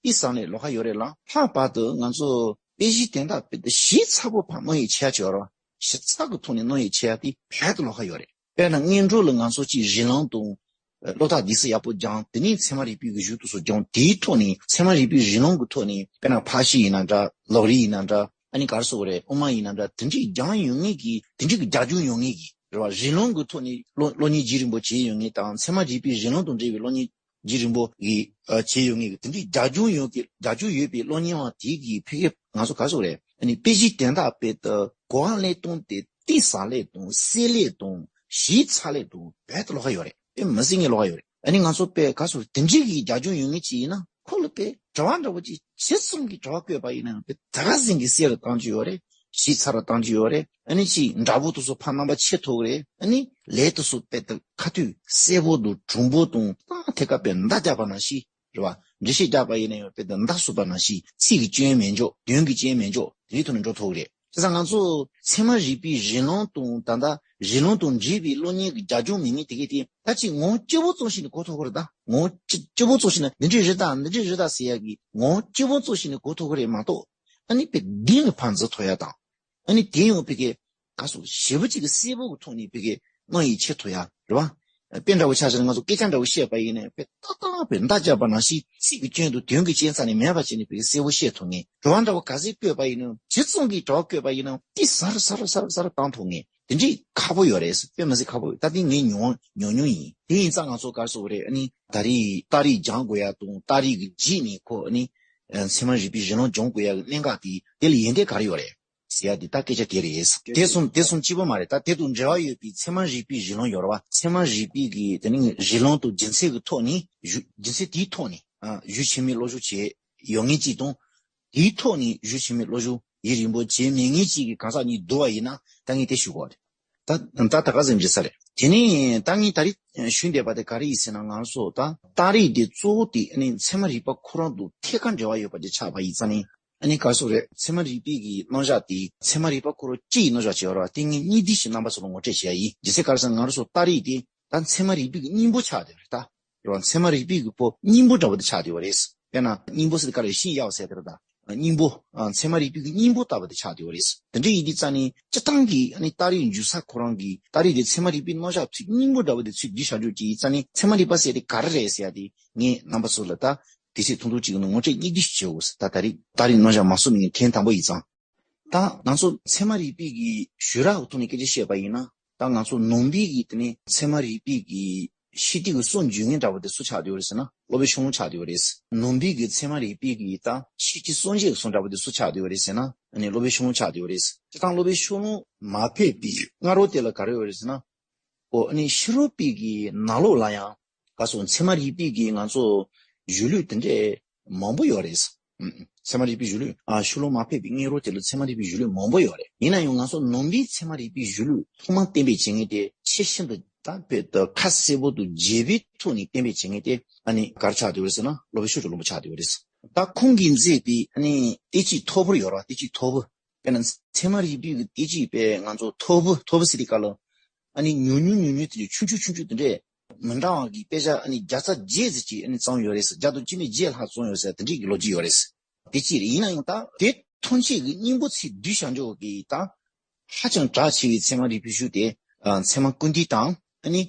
གཏིང་ཟབ་ལས་ལོགས་ཀ་ཡོད་རེད་ལ། ལྷག་པར་དུ་ང་ཚོ་དཔེ་གཞི་དོན་དག་རྦད་དེ་ཞིབ་ཚགས་པོ་ཕར་སྣོན་ཡིག་བྱེད་ཡ་བྱེད་རོགས། ཞིབ་ཚགས་ཀྱི་ཐོག་ནས་སྣོན་ཡིག་བྱེད་ཡ་དེ་རྦད་དེ་ལོགས་ཀ་ཡོད་རེད། དཔེར་ན་སྔོན་འགྲོ་ལ་ང་ཚོ་གཅིག་རིང་ལུགས་དང་། ཨ། བློ་ཐག་དེ་ཚོ་ཡག་པོ་སྦྱངས། དེ་ནས་ཚད་མ་རིག་པའི་གི་གཞུང་དེ་ཚོ་སྦྱངས། དེའི་ཐོག་ནས་ཚད་མ་རིག་པའི་རིང་ལུགས་ཀྱི་ཐོག་ནས། དཔེར་ན་ཕར་ཕྱིན་ཡིན་ན་འདྲ། ལོག་རིས་ཡིན་ན་འདྲ། ཨ་ནི་ག་རེ་ཟེར་དགོས་རེད། དབུ་མ་ཡིན་ན་འདྲ། དེ་འདྲའི་སྦྱང་ཡོང་མཁན་གྱི། དེ་འདྲའི་གི་རྒྱབ་ལྗོངས་ཡོད་མཁན་གྱི་རེད་བ། རིང་ལུགས་ཀྱི་ཐོག་ནས་བློ་བློ་སྙིང་རྗེ་རིང་པོ་བྱེད་ཡོང་མཁན་དང་། ཚད་མ་རིག་པའི་རིང་ལུགས་དང་འབྲེལ་བའི་བློ་སྙིང་རྗེ་རིང་པོ་གི། ཨ། བྱེད་ཡོང་མཁན་གྱི། དེ་འདྲའི་རྒྱབ་ལྗོངས་ཡོད་ཀྱི། རྒྱབ་ལྗོངས་ཡོད་པའི་སློབ་གཉེར་བ་དེ་གིས་ཕ་གིར་ང་ཚོ་ག་རེ་ཟེར་དགོས་རེད། ཨ་ནི་དཔེ་གཞི་དོན་དག་རྦད་དེ་གོ་བ་ལེན་སྟངས་དེ་གཏིང་ཟབ་ལས་དང་། གསལ་ལས་དང་། ཞིབ་ཚགས་ལས་དང་རྦད་དེ་ལོགས་ཀ་ཡོད་རེད། དཔེ་མི་སྲིད་ཀྱི་ལོགས་ཀ་ཡོད་རེད། ཨ་ནི་ང་ཚོ་དཔེ་ག་རེ་ཟེར་དགོས་རེད། དེ་འདྲའི་གི་རྒྱབ་ལྗོངས་ཡོད་མཁན་ཅིག་ཡིན་ན། ཁོ་ལ་དཔེ་དྲི་བ་འདྲ་བོ་ཅིག་ཇི་ཙམ་གྱི་དྲི་བ་བཀོད་པ་ཡིན་ནའང་དཔེ་ད་ག་ཟིན་གྱི་གསལ་རུ་བཏང་རྒྱུ་ཡོད་རེད། ཞིབ་ཚགས་རུ་བཏང་རྒྱུ་ཡོད་རེད། ཨ་ནི་ཅིག་འདྲ་པོ་དེ་ཚོ་ཕར་རྣམ་པ་ཕྱེ་ཐུབ་ཀྱི་རེད། ཨ་ནི་ལས་དེ་ཚོ་དཔེ་དེ་ཁ་ཐུག་གསལ་པོ་དང་གྲུང་པོ་དང་། ད་ཐད་ཀར་དཔེ་མདའ་རྒྱག་པ་ནང་བཞིན་རེད་བ། འགྲེལ་བཤད་རྒྱག་པ་ཡིན་ན་ཡང་དཔེ་དེ་མདའ་གསུངས་པ་ནང་བཞིན། ཚིག་གི་སྐྱོན་མེད་འཇོག་དོན་གྱི་སྐྱོན་མེད་འཇོག་དེའི་ཐོག་ནས་འགྲོ་ཐུབ་ཀྱི་རེད། བྱས་ཙང་ང་ཚོ་ཚད་མ་རིག་པའི་རིང་ལུགས་དང་། ད་ལྟ་རིང་ལུགས་དང་འབྲེལ་བའི་སློབ་གཉེར་གྱི་རྒྱབ་ལྗོངས་མེད་མཁན་དེ་གས་དེ། ད་ཅིག་ངོ་སྤྲོད་པོ་ཙམ་ཞིག་ནས་གོ་ཐུབ་ཀྱི་རེད། ད་ངོ་སྤྲོད་པོ་ཙམ་ཞིག་ནས་འདི་འདྲས་རེད་ད། འདི་འདྲས་རེད་ད་ཟེར་ཡ་གི་ངོ་སྤྲོད་པོ་ཙམ་ཞིག་ནས་གོ་ཐུབ་ཀྱི་རེད་མ་གཏོགས། ཨ་ནི་དཔེ་གཏིང་ནས་ཕར་འཛུལ་ཐུབ་ཡ་དང་། ཨ་ནི་དེ་ཡང་ཕ་གིར་ག་རེ་ཟེར་དགོས། ཞེ་པོ་ཅིག་གི་གསལ་པོ་གི་ཐོག་ནས་ཕ་གིར་སྣོན་ཡིག་བྱེད་ཐུབ་ཡ་རེད་བ། དཔེ་འདྲ་བོ་ཆ་བཞག་ན་ང་ཚོ་སྐད་ཆ་འདྲ་བོ་བཤད་པ་ཡིན་ན། དཔེ་ཏག་ཏག་དཔེ་མདའ་རྒྱབ་པ་ནང་བཞིན། ཚིག་གི་སྐྱོན་དང་དོན་གྱི་སྐྱོན་རྩ་ནས་མེད་པ་བྱས་ནས་ཕ་གིར་གསལ་པོ་བཤད་ཐུབ་ངེས། དྲི་བ་འདྲ་བོ་ག་ཚོད་བཀོད་པ་ཡིན་ན། ཇི་ཙམ་གྱི་དྲི་བ་བཀོད་པ་ཡིན་ན། དེ་ཟབ་རུ་ཟབ་རུ་ཟབ་རུ་བཏང་ཐུབ་ངེས། དེ་འདྲའི་ཁག་པོ་ཡོད་རེད། དཔེ་མི་སྲིད་ཁག་པོ་ཡོད། ད་དེ་ངས་མྱོང་མྱོང་མྱོང་ཡིན། དེ་ཡིན་ཙང་ང་ཚོ་ག་རེ་ཟེར་དགོས་རེད། ཨ་ནི་ད་རེས་རྟགས་རིས་སྦྱང་དགོས་ཡ་དང་། རྟགས་རིས་ཀྱི་རྗེས་ནས་ཁོ་ཨ་ནི་ཚད་མ་རིག་པའི་རིང་ལུགས་སྦྱང་དགོས་ཡ་གི་གནད་འགག་དེ། དེ་ལ་ཡོན་ཏན་ག་རེ་ཡོད་རེད་ཟེར་ཡ་དེ་ད་སྐད་ཆ་དེ་རེད། དེ་གསུམ་དེ་གསུམ་གཅིག་པོ་མ་རེད། ད་དེ་དང་འབྲེལ་བ་ཡོད་པའི་ཚད་མ་རིག་པའི་རིང་ལུགས་ཡོད་རེད་བ། ཚད་མ་རིག་པའི་གི་དེ་ནི་རིང་ལུགས་དང་རྒྱུ་མཚན་གྱི་ཐོག་ནས་ཞུ། རྒྱུ་མཚན་དེའི་ཐོག་ནས་ཨ་ཞུ་ཆེན་མོའི་སློབ་སྦྱོང་བྱས་ཡོད་མཁན་གཅིག་དང་། དེའི་ཐོག་ནས་ཞུ་ཆེན་མོའི་སློབ་སྦྱོང་ཡུན་རིང་པོ་བྱས་མེད་མཁན་གཅིག་གི་གང་ཟག་གཉིས་བསྡུར་བ་ཡིན་ན། ད་ངས་དེ་ཞུ་དགོས་རེད། ད་ད་ད་ག་ཟེར་འདྲི་ས་རེད། དེ་ནས་ད་ངས་ད་རེས་ཞུ་འདོད་པ་དེ་ག་རེ་ཡིན་ཟེར་ན། ང་ཚོ་ད་རྟགས་རིས་དེ་གཙོ་བོ་དེ་ཨ་ནི་ཚད་མ་རིག་པ་ཁོ་རང་དང་ཐད་ཀར་འབྲེལ་བ་ཡོད་པ་དེ་ཆགས་པ་ཡིན་ཙང་ནི། ཨ་ནི་ག་རེ་ཟེར་དགོས་རེད། ཚད་མ་རིག་པའི་གི་རྣམ་གཞག་དེ། ཚད་མ་རིག་པ་ཁོ་རང་སྤྱི་ཡི་རྣམ་གཞག་ཅིག་ཡོད་རེད་བ། དེ་ངས་སྙིང་བསྡུས་ཤིག་རྣམ་པ་ཚོ་ལ་ངོ་སྤྲོད་བྱེད་ཡ་ཡིན། རྒྱུ་མཚན་ག་རེ་ཟེར་ན། ང་རང་ཚོ་རྟགས་རིས་དེ་ད་ཚད་མ་རིག་པའི་གི་སྙིང་པོ་ཆགས་བསྡད་ཡོད་རེད་ད། རེད་བ། ཚད་མ་རིག་པའི་གི་པོ་སྙིང་པོ་འདྲ་བོ་དེ་ཆགས་བསྡད་ཡོད་རེད། དཔེར་ན་སྙིང་པོ་ཟེར་དེ་ག་རེ། ཤིང་གཡའ་བ་ཟེར་དེ་རེད་ད། སྙིང་པོ། ཨ། ཚད་མ་རིག་པའི་གི་སྙིང་པོ་ལྟ་བུ་དེ་ཆགས་བསྡད་ཡོད་རེད། དེ་འདྲ་ཡིན་དུས་ཙང་ནི་སྤྱིར་བཏང་གི་ཨ་ནི་རྟགས་རིས་འཇུག་ས་ཁོ་རང་གི་རྟགས་རིས་དེ་ཚད་མ་རིག་པའི་རྣམ་གཞག་ཚིག་སྙིང་པོ་འདྲ་བོ་དེ་ཚུར་བསྡུས་བཞག་རྒྱུ་ཅིག་ཡིན་ཙང་ནི། ཚད་མ་རིག་པ་ཟེར་དེ་ག་རེ་རེད་ཟེར་ཡ་དེ་ངས་རྣམ་པ་ཚོ་ལ་ད་དུས་ཚོད་ཐུང་ཐུང་ཅིག་གི་ནང་ངོ་སྤྲོད་སྙིང་བསྡུས་ཤིག་བྱེད་འོ་ཟེར། ད་ད་རེས་རྟགས་རིས་རྣམ་གཞག་མ་གསུངས་མིན་ཐེངས་དང་པོ་ཡིན་ཙང་། ད་ང་ཚོ་ཚད་མ་རིག་པའི་གི་ཞུས་རག་གི་ཐོག་ནས་སྐད་ཆ་བཤད་པ་ཡིན་ན། ད་ང་ཚོ་ནང་པའི་གི་དེ་ནས་ཚད་མ་རིག་པའི་གི་ཤེས་རིག་གི་སྲོལ་འཇུག་མཁན་འདྲ་བོ་དེ་སུ་ཆགས་བསྡད་ཡོད་རེད་ཟེར་ན། སློབ་དཔོན་ཤོ་ལོ་ཀ་ཆགས་བསྡད་ཡོད་རེད། ནང་པའི་གི་ཚད་མ་རིག་པའི་གི་ད་ཤེས་བྱའི་སྲོལ་འབྱེད་ཀྱི་སྲོལ་འདྲ་བོ་དེ་སུ་ཆགས་བསྡད་ཡོད་རེད་ཟེར་ན། ཨ་ནི་སློབ་དཔོན་ཤོ་ལོ་ཀ་ཆགས་བསྡད་ཡོད་རེད། སྤྱིར་བཏང་སློབ་དཔོན་ཤོ་ལོ་ཀ་མ་ཕེབས་པའི་སྔ་རོལ་དེ་ལ་ག་རེ་ཡོད་རེད་ཟེར་ན། ཨོ། ཨ་ནི་ཕྱི་རོལ་པའི་གི་ནང་ལོགས་ལ་ཡང་ག་རེ་ཟེར། ཚད་མ་རིག་པའི་གི་ང་ཚོ་གཞུང་ལུགས་དེ་འདྲས་མང་པོ་ཡོད་རེད། ཨུམ། ཚད་མ་རིག་པའི་གཞུང་ལུགས། ཨ། ཤོ་ལོ་ཀ་མ་ཕེབས་པའི་སྔ་རོལ་དེ་ལ་ཚད་མ་རིག་པའི་གཞུང་ལུགས་མང་པོ་ཡོད་རེད། ཡིན་ན་ཡང་ང་ཚོ་ནང་པའི་ཚད་མ་རིག་པའི་གཞུང་ལུགས་ཐོག་མར་བསྟན་པའི་བྱེད་མཁན་དེ་ཆེས་ཤིན་ཏུ་ད་དཔེ་ད་ཁ་གསལ་པོ་དང་རྒྱས་པའི་ཐོག་ནས་བསྟན་པའི་བྱེད་མཁན་དེ་ཨ་ནི་ག་རེ་ཆགས་བསྡད་ཡོད་རེད་ཟེར་ན། སློབ་དཔོན་ཤོ་ལོ་ཀ་ཆགས་བསྡད་ཡོད་རེད། ད་ཁོང་གིས་མཛད་པའི་ཨ་ནི་བསྟན་བཅོས་ཐོར་བུ་ཡོད་རེད་བ། བསྟན་བཅོས་ཐོར་བུ། དཔེར་ན་ཚད་མ་རིག་པའི་གི་བསྟན་བཅོས་པས་ང་ཚོ་ཐོར་བུ། ཐོར་བུ་ཟེར་དུས་སྐབས་ལ་ཨ་ནི་ཉུང་ཉུང་ཉུང་ཉུང་དེ་འདྲ་ཆུང་ཆུང་ཆུང་ཆུང་དེ་འདྲས་མི་འདྲ་བ་གི་དཔེ་ཆ་ཨ་ནི་བརྒྱ་རྩ་བརྒྱད་ཙམ་ཅིག་ཨ་ནི་བརྩམས་ཡོད་རེད་ཟེར། བརྒྱ་དང་བཅུ་མེད་བརྒྱད་ལྷག་བརྩམས་ཡོད་ཟེར། དེ་འདྲས་ཀྱི་ལོ་རྒྱུས་ཡོད་རེད། དེ་གཅིག་རེད། ཡིན་ན་ཡང་ད་དེ་ཐམས་ཅད་ཀྱི་སྙིང་པོ་ཚུར་བསྡུས་བཞག་འཇོག་གི་ད་ཧ་ཅང་གྲགས་ཆེ་བའི་ཚད་མ་རིག་པའི་གཞུང་དེ། ཨ། ཚད་མ་ཀུན་བཏུས་དང་། ཨ་ནི་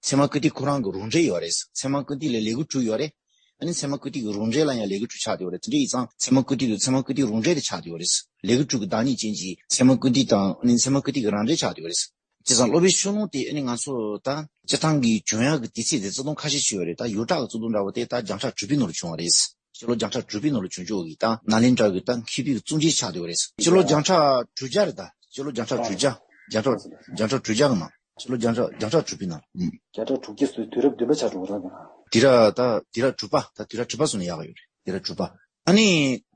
ཚད་མ་ཀུན་བཏུས་ཁོ་རང་གི་རང་འགྲེལ་ཡོད་རེད། ཚད་མ་ཀུན་བཏུས་ལ་ལེའུ་དྲུག་ཡོད་རེད། ཨ་ནི་ཚད་མ་ཀུན་བཏུས་ཀྱི་རང་འགྲེལ་ལ་ཡང་ལེའུ་དྲུག་ཆགས་བསྡད་ཡོད་རེད། དེ་འདྲ་ཡིན་ཙང་ཚད་མ་ཀུན་བཏུས་དེ་ཚད་མ་ཀུན་བཏུས་རང་འགྲེལ་དེ་ཆགས་བསྡད་ཡོད་རེད། ལེའུ་དྲུག་གི་བདག་ཉིད་ཅན་གྱི་ཚད་མ་ཀུན་བཏུས་དང་། ཨ་ནི་ཚད་མ་ཀུན་བཏུས་ཀྱི་རང་འགྲེལ་ཆགས་བསྡད་ཡོད་རེད། བྱས་ཙང་སློབ་དཔོན་ཤོ་ལོ་ཀ་དེ་ཨ་ནི་ང་ཚོ་ད་སྤྱིར་བཏང་གི་བྱུང་ཡག་གི་དུས་ཚོད་དེ་ཚིག་སྟོང་ཁ་ཤས་ཅིག་ཡོད་རེད། ད་ཡོངས་གྲགས་ཀྱི་ཚིག་སྟོང་འདྲ་བོ་དེ་ད་བརྒྱ་ཕྲག་དྲུག་པའི་ནང་ལ་བྱུང་བ་རེད། སྤྱི་ལོ་བརྒྱ་ཕྲག་དྲུག་པའི་ནང་ལ་བྱུང་ཆོག་གི་ད་ནཱ་ལེནྡྲ་གི་ད་མཁས་པའི་གཙུག་རྒྱན་ཆགས་བསྡད་ཡོད་རེད། སྤྱི་ལོ་བརྒྱ་ཕྲག་དྲུག་བརྒྱ་རེད་ད། སྤྱི་ལོ་བརྒྱ་ཕྲག་དྲུག་བརྒྱ། བརྒྱ་ཕྲག་བརྒྱ་ཕྲག་དྲུག་བརྒྱ་གི་ནང་། སྤྱི་ལོ་བརྒྱ་ཕྲག་བརྒྱ་ཕྲག་དྲུག་པའི་ནང་། ཨུམ། བརྒྱ་ཕྲག་དྲུག་བརྒྱ་ཟེར་དུས་རབས་བདུན་པ་ཆགས་འགྲོ་གི་རེད་ད། དུས་རབས་ད་དུས་རབས་དྲུག་པ། ད་དུས་རབས་དྲུག་པ་ཟེར་ན་ཡག་གི་ཡོད་རེད། དུས་རབས་དྲུག་པ། ཨ་ནི་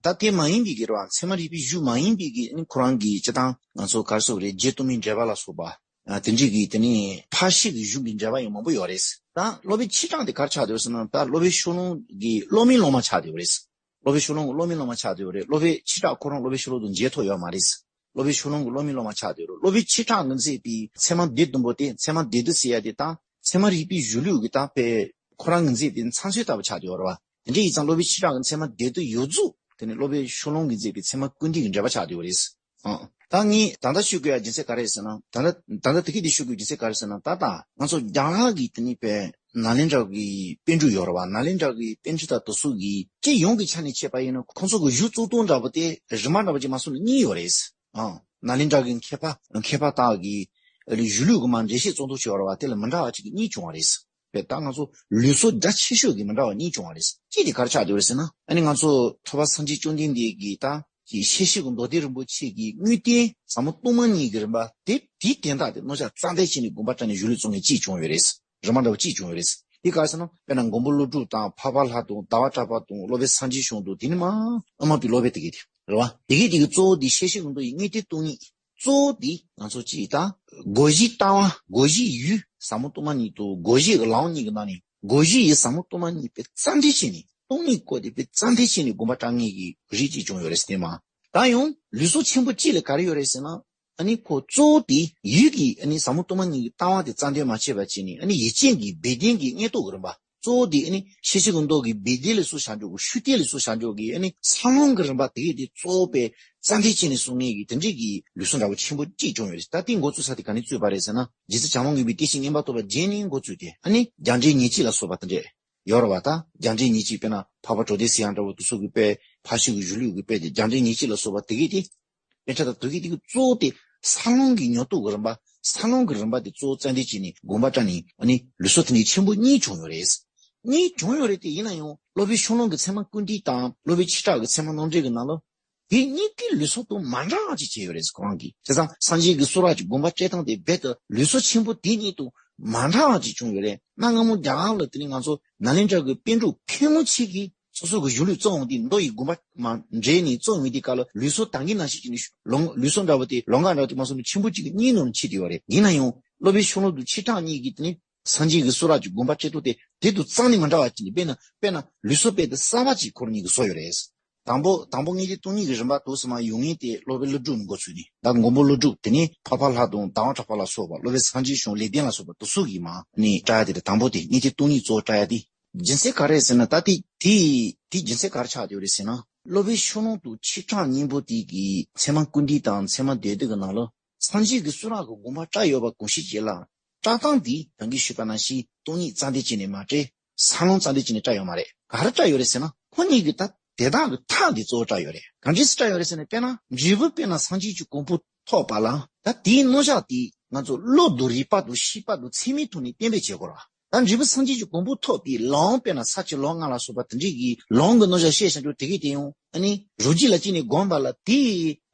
ད་དེ་མ་ཡིན་པའི་གི་རེད་བ། ཚད་མ་རིག་པའི་གཞུང་མ་ཡིན་པའི་གི་ཨ་ནི་ཁོ་རང་གི་སྤྱིར་བཏང་ང་ཚོ་ག་རེ་ཟེར་དགོས་རེད། རྗེ་བསྟོད་སྨོན་འགྲེལ་པ་ལ་སོགས་པ། ཨ། དེ་འདྲའི་གི་དེ་ནས་ཕར་ཕྱིན་གྱི་གཞུང་གི་འགྲེལ་པ་ཡང་མང་པོ་ཡོད་རེད། ད་སློབ་དཔོན་ཆེ་གྲས་དེ་ག་རེ་ཆགས་བསྡད་ཡོད་ཟེར་ན། ད་སློབ་དཔོན་ཤོ་ལོ་ཀ་གི་སློབ་མའི་སློབ་མ་ཆགས་བསྡད་ཡོད་རེད། སློབ་དཔོན་ཤོ་ལོ་ཀ་གི་སློབ་མའི་སློབ་མ་ཆགས་བསྡད་ཡོད་རེད། སློབ་དཔོན་ཆེ་གྲས་ཁོ་རང་སློབ་དཔོན་ཤོ་ལོ་ཀ་དང་མཇལ་ཐུབ་ཡོད་མ་རེད། སློབ་དཔོན་ཤོ་ལོ་ཀ་གི་སློབ་མའི་སློབ་མ་ཆགས་བསྡད་ཡོད་རེད། སློབ་དཔོན་ཆེ་གྲས་ཀྱིས་མཛད་པའི་ཚད་མ་སྡེ་བདུན་པོ་དེ། ཚད་མ་སྡེ་བདུན་ཟེར་ཡ་དེ་ད་ ཚད་མ་རིག་པའི་གཞུང་ལུགས་ཀྱི་ད་དཔེ་ཁོ་རང་གིས་མཛད་པའི་མཚམས་སྲོལ་ལྟ་བུ་ཆགས་བསྡད་ཡོད་རེད་བ། དེ་འདྲ་ཡིན་ཙང་སློབ་དཔོན་ཆོས་གྲགས་ཀྱི་ཚད་མ་སྡེ་བདུན་ཡོངས་རྫོགས་དེ་ནི་སློབ་དཔོན་ཤོ་ལོ་ཀ་གིས་མཛད་པའི་ཚད་མ་ཀུན་བཏུས་ཀྱི་འགྲེལ་པ་ཆགས་བསྡད་ཡོད་རེད། ཨང་། ད་ངས་ད་ལྟ་ཞུ་དགོས་ཡ་རྒྱུ་མཚན་ག་རེ་རེད་ཟེར་ན། ད་ལྟ་ད་ལྟ་དེ་གི་དེ་ཞུ་དགོས་རྒྱུ་མཚན་ག་རེ་ཟེར་ན། ད་ལྟ་ང་ཚོ་རྒྱ་གར་གི་དེ་ནི་དཔེ་ནཱ་ལེནྡྲ་གི་པཎ་གྲུབ་ཡོད་རེད་བ། ནཱ་ལེནྡྲ་གི་པཎ་གྲུབ་དང་དེ་ཚོ་གི་སྤྱི་ཡོངས་ཀྱི་ཆ་ནས་བྱས་པ་ཡིན་ན་ཁོང་ཚོ་གི་གཞུང་གཙོ་དོན་འདྲ་པོ་དེ་རིམ་པ་འདྲ་པོ་ཅིག་མ་སོང་ན་གཉིས་ཡོད་རེད། ཨང་། ནཱ་ལེནྡྲ་གི་མཁས་པ་མཁས་པ་དག་གི་གཞུང་ལུགས་ཀྱི་མ་འགྲེལ་བཤད་གཙོ་དོན་བྱས་པ་རེད་བ། དེ་ལ་མི་འདྲ་བ་ཅིག་གཉིས་བྱུང་བ་རེད། བས་ད་ང་ཚོ་ལུགས་སྲོལ་རྒྱ་ཆེ་ཤོས་ཀྱི་མི་འདྲ་བ་གཉིས་བྱུང་བ་རེད། གཅིག་དེ་ག་རེ་ཆགས་བསྡད་ཡོད་རེད་ཟེར་ན། ཨ་ནི་ང་ཚོ་ཐུབ་པ་སངས་རྒྱས་བཅོམ་ལྡན་འདས་ཀྱི་ད་ཀྱི་སྐྱེ་ཤི་གི་མདོ་སྡེ་རིན་པོ་ཆེ་གི་དངོས་བསྟན་ཟབ་མོ་སྟོང་མ་ཉིད་ཀྱི་རིམ་པ་དེ་དེའི་དན་རྟགས་དེ་རྣོ་ལྕགས་རྩ་འགྲེལ་བྱས་ནས་དགོངས་པ་བཀྲལ་ནས་གཞུང་ལུགས་བཙུགས་མཁན་གཅིག་བྱུང་ཡོད་རེད། རིམ་པ་འདྲ་བོ་གཅིག་བྱུང་ཡོད་རེད། དེ་ག་རེ་ཟེར་ན། དཔེར་ན་མགོན་པོ་ཀླུ་སྒྲུབ་དང་འཕགས་པ་ལྷ་དང་ཟླ་བ་གྲགས་པ་དང་སློབ་དཔོན་སངས་རྒྱས་བྱུང་དང་དེ་ནི་མ་ཨ་མ་པའི་སློབ་དཔོན་དེ་གས་དེ་རེད་བ། དེ་གས་དེ་གི་གཙོ་བོ་དེ་སྐྱེ་ཤི་གི་མདོ་ཡི་དངོས་བསྟན་སྟོང་ཉིད། གཙོ་བོ་དེ་ང་ཚོ་གཅིག་ད་སྒོ་བཞིའི་ལྟ་བ། སྒོ་བཞིའི་ཡུལ་ཟབ་མོ་སྟོང་མ་ཉིད་དང་སྒོ་བཞི་གི་ལམ་གཉིས་ཀྱི་ནང་ནས་སྒོ་བཞི་ཡི་ཟབ་མོ་སྟོང་མ་ཉིད་པའི་རྩ་འགྲེལ་བྱས་ནས་སྟོང་ཉིད་སྐོར་དེ་པའི་རྩ་འགྲེལ་བྱས་ནས་དགོངས་པ་བཀྲལ་མཁན་གྱི་རིགས་གཅིག་བྱུང་ཡོད་རེད་ཟེར་ནས་མ། ད་ཡང་ལུགས་སྲོལ་ཆེན་པོ་གཅིག་ལ་ག་རེ་ཡོད་རེད་ཟེར་ན། ཨ་ནི་ཁོ་གཙོ་བོ་དེ་ཡུལ་གྱི་ཨ་ནི་ཟབ་མོ་སྟོང་མ་ཉིད་ཀྱི་ལྟ་བ་དེ་རྩ་འགྲེལ་མ་བྱས་པ་བྱས་ནས། ཨ་ནི་ཡུལ་ཅན་གྱི་སྦས་དོན་གྱི་མངོན་རྟོགས་ཀྱི་རིམ་པ། གཙོ་བོ་དེ་ཨ་ནི་སྐྱེ་ཤི་གི་མདོ་གི་སྦས་དོན་ལ་སོགས་བྱ་འཇོག་གི། ཤུགས་བསྟན་ལ་སོགས་བྱ་འཇོག་གི་ཨ་ནི་འཚར་ལོངས་ཀྱི་རིམ་པ་དེ་གས་དེ་གཙོ་བོ་པའི་རྩ་འགྲེལ་བྱས་ནས་གསུང་མཁན་གྱི་དེ་འདྲའི་གི་ལུགས་སྲོལ་འདྲ་བོ་ཆེན་པོ་གཅིག་བྱུང་ཡོད་རེད། ད་དེ་འགོ་བཙུགས་ས་དེ་ག་ནས་བཙུགས་པ་རེད་ཟེར་ན། རྗེ་བཙུན་བྱམས་པ་མགོན་པོས་བསྟན་བཅོས་རྙིང་པ་ཐོབ་པ་རྗེས་ནས་འགོ་བཙུགས་ཏེ། ཨ་ནི་རྒྱ་འགྲེལ་ཉེར་གཅིག་ལ་སོགས་པ་དེ་འདྲས་ཡོད་རེད་བ། ད་རྒྱ་འགྲེལ་ཉེར་གཅིག་དཔེར་ན་འཕགས་པ་གྲོལ་སྡེ་ཟེར་ཡག་འདྲ་བོ་དེ་ཚོ་གི་དཔེ། ཕར་ཕྱོགས་ཀྱི་གཞུང་ལུགས་ཀྱི་དཔེ་དེ་རྒྱ་འགྲེལ་ཉེར་གཅིག་ལ་སོགས་པ་དེ་གས་དེ། དཔེ་ཆ་དང་དེ་གས་དེ་གི་གཙོ་བོ་དེ་འཚར་ལོངས་ཀྱི་མངོན་རྟོགས་ཀྱི་རིམ་པ། འཚར་ལོངས་ཀྱི་རིམ་པ་དེ་གཙོ་བོ་རྩ་འགྲེལ་བྱས་ནས་དགོངས་པ་བཀྲལ་ནས། ཨ་ནི་ལུགས་སྲོལ་དེ་འདྲའི་ཆེན་པོ་གཉིས་བྱུང་ཡོད་རེད། གཉིས་བྱུང་ཡོད་རེད་དེ། ཡིན་ན་ཡང་སློབ་དཔོན་ཤོ་ལོ་ཀའི་ཚད་མ་ཀུན་བཏུས་དང་སློབ་དཔོན་ཆོས་གྲགས་ཀྱི་ཚད་མ་རྣམ་འགྲེལ་གྱི་ནང་ལ། དེ་གཉིས་ཀའི་ལུགས་སྲོལ་དང་མ་འདྲ་བ་ཅིག་བྱས་ཡོད་རེད་ཁོ་རང་གིས། བྱས་ཙང་སངས་རྒྱས་ཀྱི་གསུང་རབ་ཀྱི་དགོངས་པ་བཀྲལ་སྟངས་དེ་རྦད་དེ་ལུགས་སྲོལ་ཆེན་པོ་དེ་གཉིས་དང་མ་འདྲ་བ་ཅིག་བྱུང་ཡོད་རེད། གནའ་སྔ་མོ་རྒྱ་གར་ལ་དེ་ནི་ང་ཚོ་ནཱ་ལེནྡྲ་གི་པཎ་གྲུབ་ཕལ་མོ་ཆེ་གིས་སོ་སོ་གི་གཞུང་ལུགས་བཙུགས་འོང་དུས། མདོ་ཡི་དགོངས་པ་མ་འགྲེལ་ནས་བཙུགས་འོང་དུས་སྐབས་ལ། ལུགས་སྲོལ་ད་གིན་ནང་བཞིན་གྱི་ནི་ལུགས་ལུགས་སྲོལ་འདྲ་བོ་དེ། ལམ་ཁ་འདྲ་བོ་དེ་མ་སོང་ན་ཆེན་པོ་གཅིག་གི་གཉིས་ནང་ཕྱེ་བསྡད་ཡོད་རེད། ཡིན་ན་ཡང་སློབ་དཔོན་ཤོ་ལོ་ཀ་དང་ཆོས་གྲགས་གཉིས་ཀྱིས་དེ་ནི། སངས་རྒྱས་ཀྱི་གསུང་རབ་ཀྱི་དགོངས་པ་བཀྲལ་སྟངས་དེ་དེ་དང་རྩ་ནས་མི་འདྲ་བ་ཅིག་ནི། དཔེར་ན་དཔེར་ན་ལུགས་སྲོལ་རྦད་དེ་གསར་པ་ཅིག་ཁོ་རང་གཉིས་ཀྱིས་བཟོས་ཡོད་རེད། དང་པོ་དང་པོ་དངོས་བསྟན་སྟོང་ཉིད་ཀྱི་རིམ་པ་དུ་ཟིན་མ་ཡོང་ངེས་དེ་སློབ་དཔོན་ཀླུ་སྒྲུབ་ནས་འགོ་ཚུགས་ནས། ད་མགོན་པོ་ཀླུ་སྒྲུབ། དེ་ནས་འཕགས་པ་ལྷ་དང་ཟླ་བ་གྲགས་པ་ལ་སོགས་པ། སློབ་དཔོན་སངས་རྒྱས་བྱུང་། ལེགས་ལྡན་ལ་སོགས་པ་དེ་ཚོ་གིས་མ་ནི་བཀྲལ་ཡ་དེ་རེད། དང་པོ་དེ་དངོས་བསྟན་སྟོང་ཉིད་གཙོ་བོ་བཀྲལ་ཡ་དེ། རྒྱུ་མཚན་ག་རེ་ཟེར་ན། ད་དེ་དེ་དེ་རྒྱུ་མཚན་ག་རེ་ཆགས་བསྡད་ཡོད་རེད་ཟེར་ན། སློབ་དཔོན་ཤོ་ལོ་ཀ་དང་ཆོས་གྲགས་གཉིས་པོ་དེ་གི་ཚད་མ་ཀུན་བཏུས་དང་ཚད་མ་སྡེ་བདུན་གྱི་ནང་ལ། སངས་རྒྱས་ཀྱི་གསུང་རབ་ཀྱི་དགོངས་པ་བཀྲལ་ཡོད་པ་གང་ཞིག་ཅིག་ལ། བཀྲལ་སྟངས་འདི་ད་གིན་ཞུས་པ་ནང་བཞིན་སྟོང་ཉིད་རྩ་འགྲེལ་བྱས་ནས་མ་བཀྲལ། འཚར་ལོངས་རྩ་འགྲེལ་བྱས་ནས་བཀྲལ་ཡོད་མ་རེད། ག་རེ་བཀྲལ་ཡོད་རེད་ཟེར་ན། ཁོ་གཉིས་ཀྱི་ད་དེ་དག་གི་མཐའ་འདི་གཙོ་བོ་བཀྲལ་ཡོད་རེད། ག་འདྲས་སེ་བཀྲལ་ཡོད་རེད་ཟེར་ན། དཔེར་ན་འབྲས་བུ་དཔེར་ན་སངས་རྒྱས་ཀྱི་གོ་འཕང་ཐོབ་པ་ལ། ད་དེའི་རྣོ་ལྕགས་དེ་ང་ཚོ་བློ་དང་རིག་པ་དང་ཤེས་པ་དང་ཚད་མའི་ཐོག་ནས་གཏན་འབེབས་བྱེད་དགོས་རེད། ད་འབྲས་བུ་སངས་རྒྱས་ཀྱི་གོ་འཕང་ཐོབ་པའི་ལམ། དཔེར་ན་ས་བཅུ་ལམ་ལྔ་ལ་སོགས་པ་དེ་འདྲའི་གི་ལམ་གྱི་རྣོ་ལྕགས་བཤད་བྱ་འདུག་དེ་གས་དེ་ཡང་ཨ་ནི་རང་རྒྱུད་ལ་སྐྱེས་ནས་བསྒོམས་པ་ལ། དེ་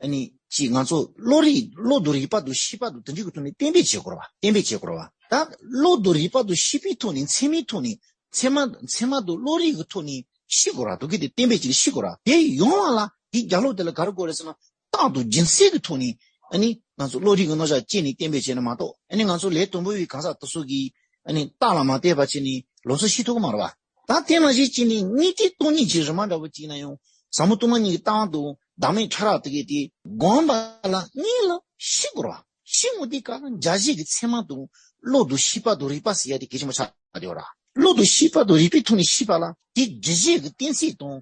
ཨ་ནི་ཅིག་ང་ཚོ་བློ་རིག་བློ་དང་རིག་པ་དང་ཤེས་པ་དང་དེ་འདྲའི་གི་ཐོག་ནས་གཏན་འབེབས་བྱེད་དགོས་རེད་བ། གཏན་འབེབས་བྱེད་དགོས་རེད་བ། ད་བློ་དང་རིག་པ་དང་ཤེས་པའི་ཐོག་ནས། ཚད་མའི་ཐོག་ནས། ཚད་མ་ཚད་མ་དང་བློ་རིག་གི་ཐོག་ནས་ཤེས་དགོས་རེད། དེ་གས་དེ་གཏན་འབེབས་བྱེད་ནས་ཤེས་དགོས་རེད། དེ་ཡོང་བ་ལ་དེའི་རྒྱབ་ལོགས་དེ་ལ་ག་རེ་དགོས་རེད་ཟེར་ན། རྟགས་དང་རྒྱུ་མཚན་གྱི་ཐོག་ནས་ཨ་ནི་ང་ཚོ་བློ་རིག་གི་རྣོ་ལྕགས་སྐྱེས་ནས་གཏན་འབེབས་བྱས་ན་མ་གཏོགས། ཨ་ནི་ང་ཚོ་ལས་དང་པོ་པའི་གང་ཟག་དེ་ཚོ་གིས་ཨ་ནི་རྟགས་ལ་མ་བལྟས་པ་བྱས་ནས་ལམ་སང་ཤེས་ཐུབ་ཀྱི་མ་རེད་བ། ད་དེ་མ་གཞི་བྱས་ནས་དངོས་བསྟན་སྟོང་ཉིད་ཀྱི་རིམ་པ་འདྲ་བོ་བྱས་ན་ཡང་། ཟབ་མོ་སྟོང་མ་ཉིད་ཀྱི་ལྟ་བ་དང་བདག་མེད་ཕྲ་རགས་དེ་གས་དེ་བསྒོམས་པ་ལ་སྔོན་ལ་ཤེས་དགོས་རེད་བ། ཤེས་འོང་དུས་སྐབས་ལ་འཇལ་བྱེད་ཀྱི་ཚད་མ་དང་བློ་དང་ཤེས་པ་དང་རིག་པ་ཟེར་ཡ་དེ་གལ་ཆེན་པོ་ཆགས་བསྡད་ཡོད་རེད། བློ་དང་ཤེས་པ་དང་རིག་པའི་ཐོག་ནས་ཤེས་པ་ལ་དེ་འཇལ་བྱེད་ཀྱི་གཏན་ཚིགས་དང་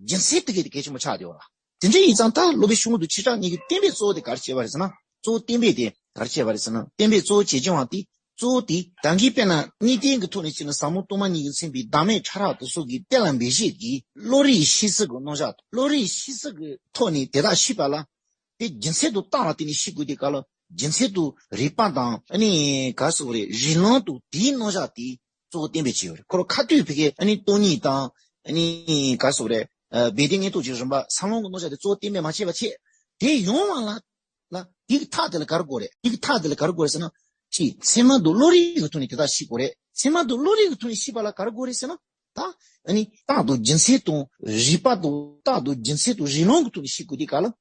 རྒྱུ་མཚན་དེ་གས་དེ་གལ་ཆེན་པོ་ཆགས་བསྡད་ཡོད་རེད། དེ་འདྲ་ཡིན་ཙང་ད་སློབ་དཔོན་ཤོ་ལོ་ཀ་དང་ཆོས་གྲགས་གཉིས་ཀྱིས་གཏན་འབེབས་གཙོ་བོ་དེ་ག་རེ་བྱས་པ་རེད་ཟེར་ན། གཙོ་བོ་གཏན་འབེབས་དེ་ག་རེ་བྱས་པ་རེད་ཟེར་ན། གཏན་འབེབས་གཙོ་བོ་བྱེད་བྱུང་བ་དེ། གཙོ་བོ་དེ་ད་གིན་དཔེར་ན་དངོས་བསྟན་གྱི་ཐོག་ནས་བྱས་ན་ཟབ་མོ་སྟོང་མ་ཉིད་ཀྱིས་མཚོན་པའི་བདག་མེད་ཕྲ་རགས་དེ་ཚོ་གི་གཏན་ལ་འབེབས་བྱེད་ཀྱི་བློ་རིག་ཤེས་བྱེད་ཀྱི་རྣོ་ལྕགས་དང་། བློ་རིག་ཤེས་བྱེད་ཀྱི་ཐོག་ནས་དེ་དག་ཤེས་པ་ལ། དེ་རྒྱུ་མཚན་དང་རྟགས་ལ་བརྟེན་ནས་ཤེས་དགོས་དུས་སྐབས་ལ། རྒྱུ་མཚན་དང་རིགས་པ་དང་། ཨ་ནི་ག་རེ་ཟེར་དགོས་རེད། རིགས་ལམ་དང་དེའི་རྣོ་ལྕགས་དེ་གཙོ་བོ་གཏན་འབེབས་བྱས་ཡོད་རེད། ཁོ་རང་ཁ་ཐུག་ཕ་གིར་ཨ་ནི་སྟོང་ཉིད་དང་། ཨ་ནི་ག་རེ་ཟེར་དགོས་རེད། ཨ། སྦས་དོན་མངོན་རྟོགས་ཀྱི་རིམ་པ། འཚར་ལོངས་ཀྱི་རྣོ་ལྕགས་དེ་གཙོ་བོ་གཏན་འབེབས་མ་བྱས་པ་བྱས། དེ་ཡོང་བ་ལ། ལ། དེ་གི་མཐའ་དེ་ལ་ག་རེ་དགོས་རེད། དེ་གི་མཐའ་དེ་ལ་ག་རེ་དགོས་རེད་ཟེར་ན། གཅིག་ཚད་མ་དང་བློ་རིག་གི་ཐོག་ནས་དེ་དག་ཤེས་དགོས་རེད། ཚད་མ་དང་བློ་རིག་གི་ཐོག་ནས་ཤེས་པ་ལ་ག་རེ་དགོས་རེད་ཟེར་ན། ད་ཨ་ནི་རྟགས་དང་རྒྱུ་མཚན་དང་རིགས་པ་དང་། རྟགས་དང་རྒྱུ་མཚན་དང་རིགས་ལམ་གྱི་ཐོག་ནས་ཤེས་དགོས་དུས་སྐབས་ལ།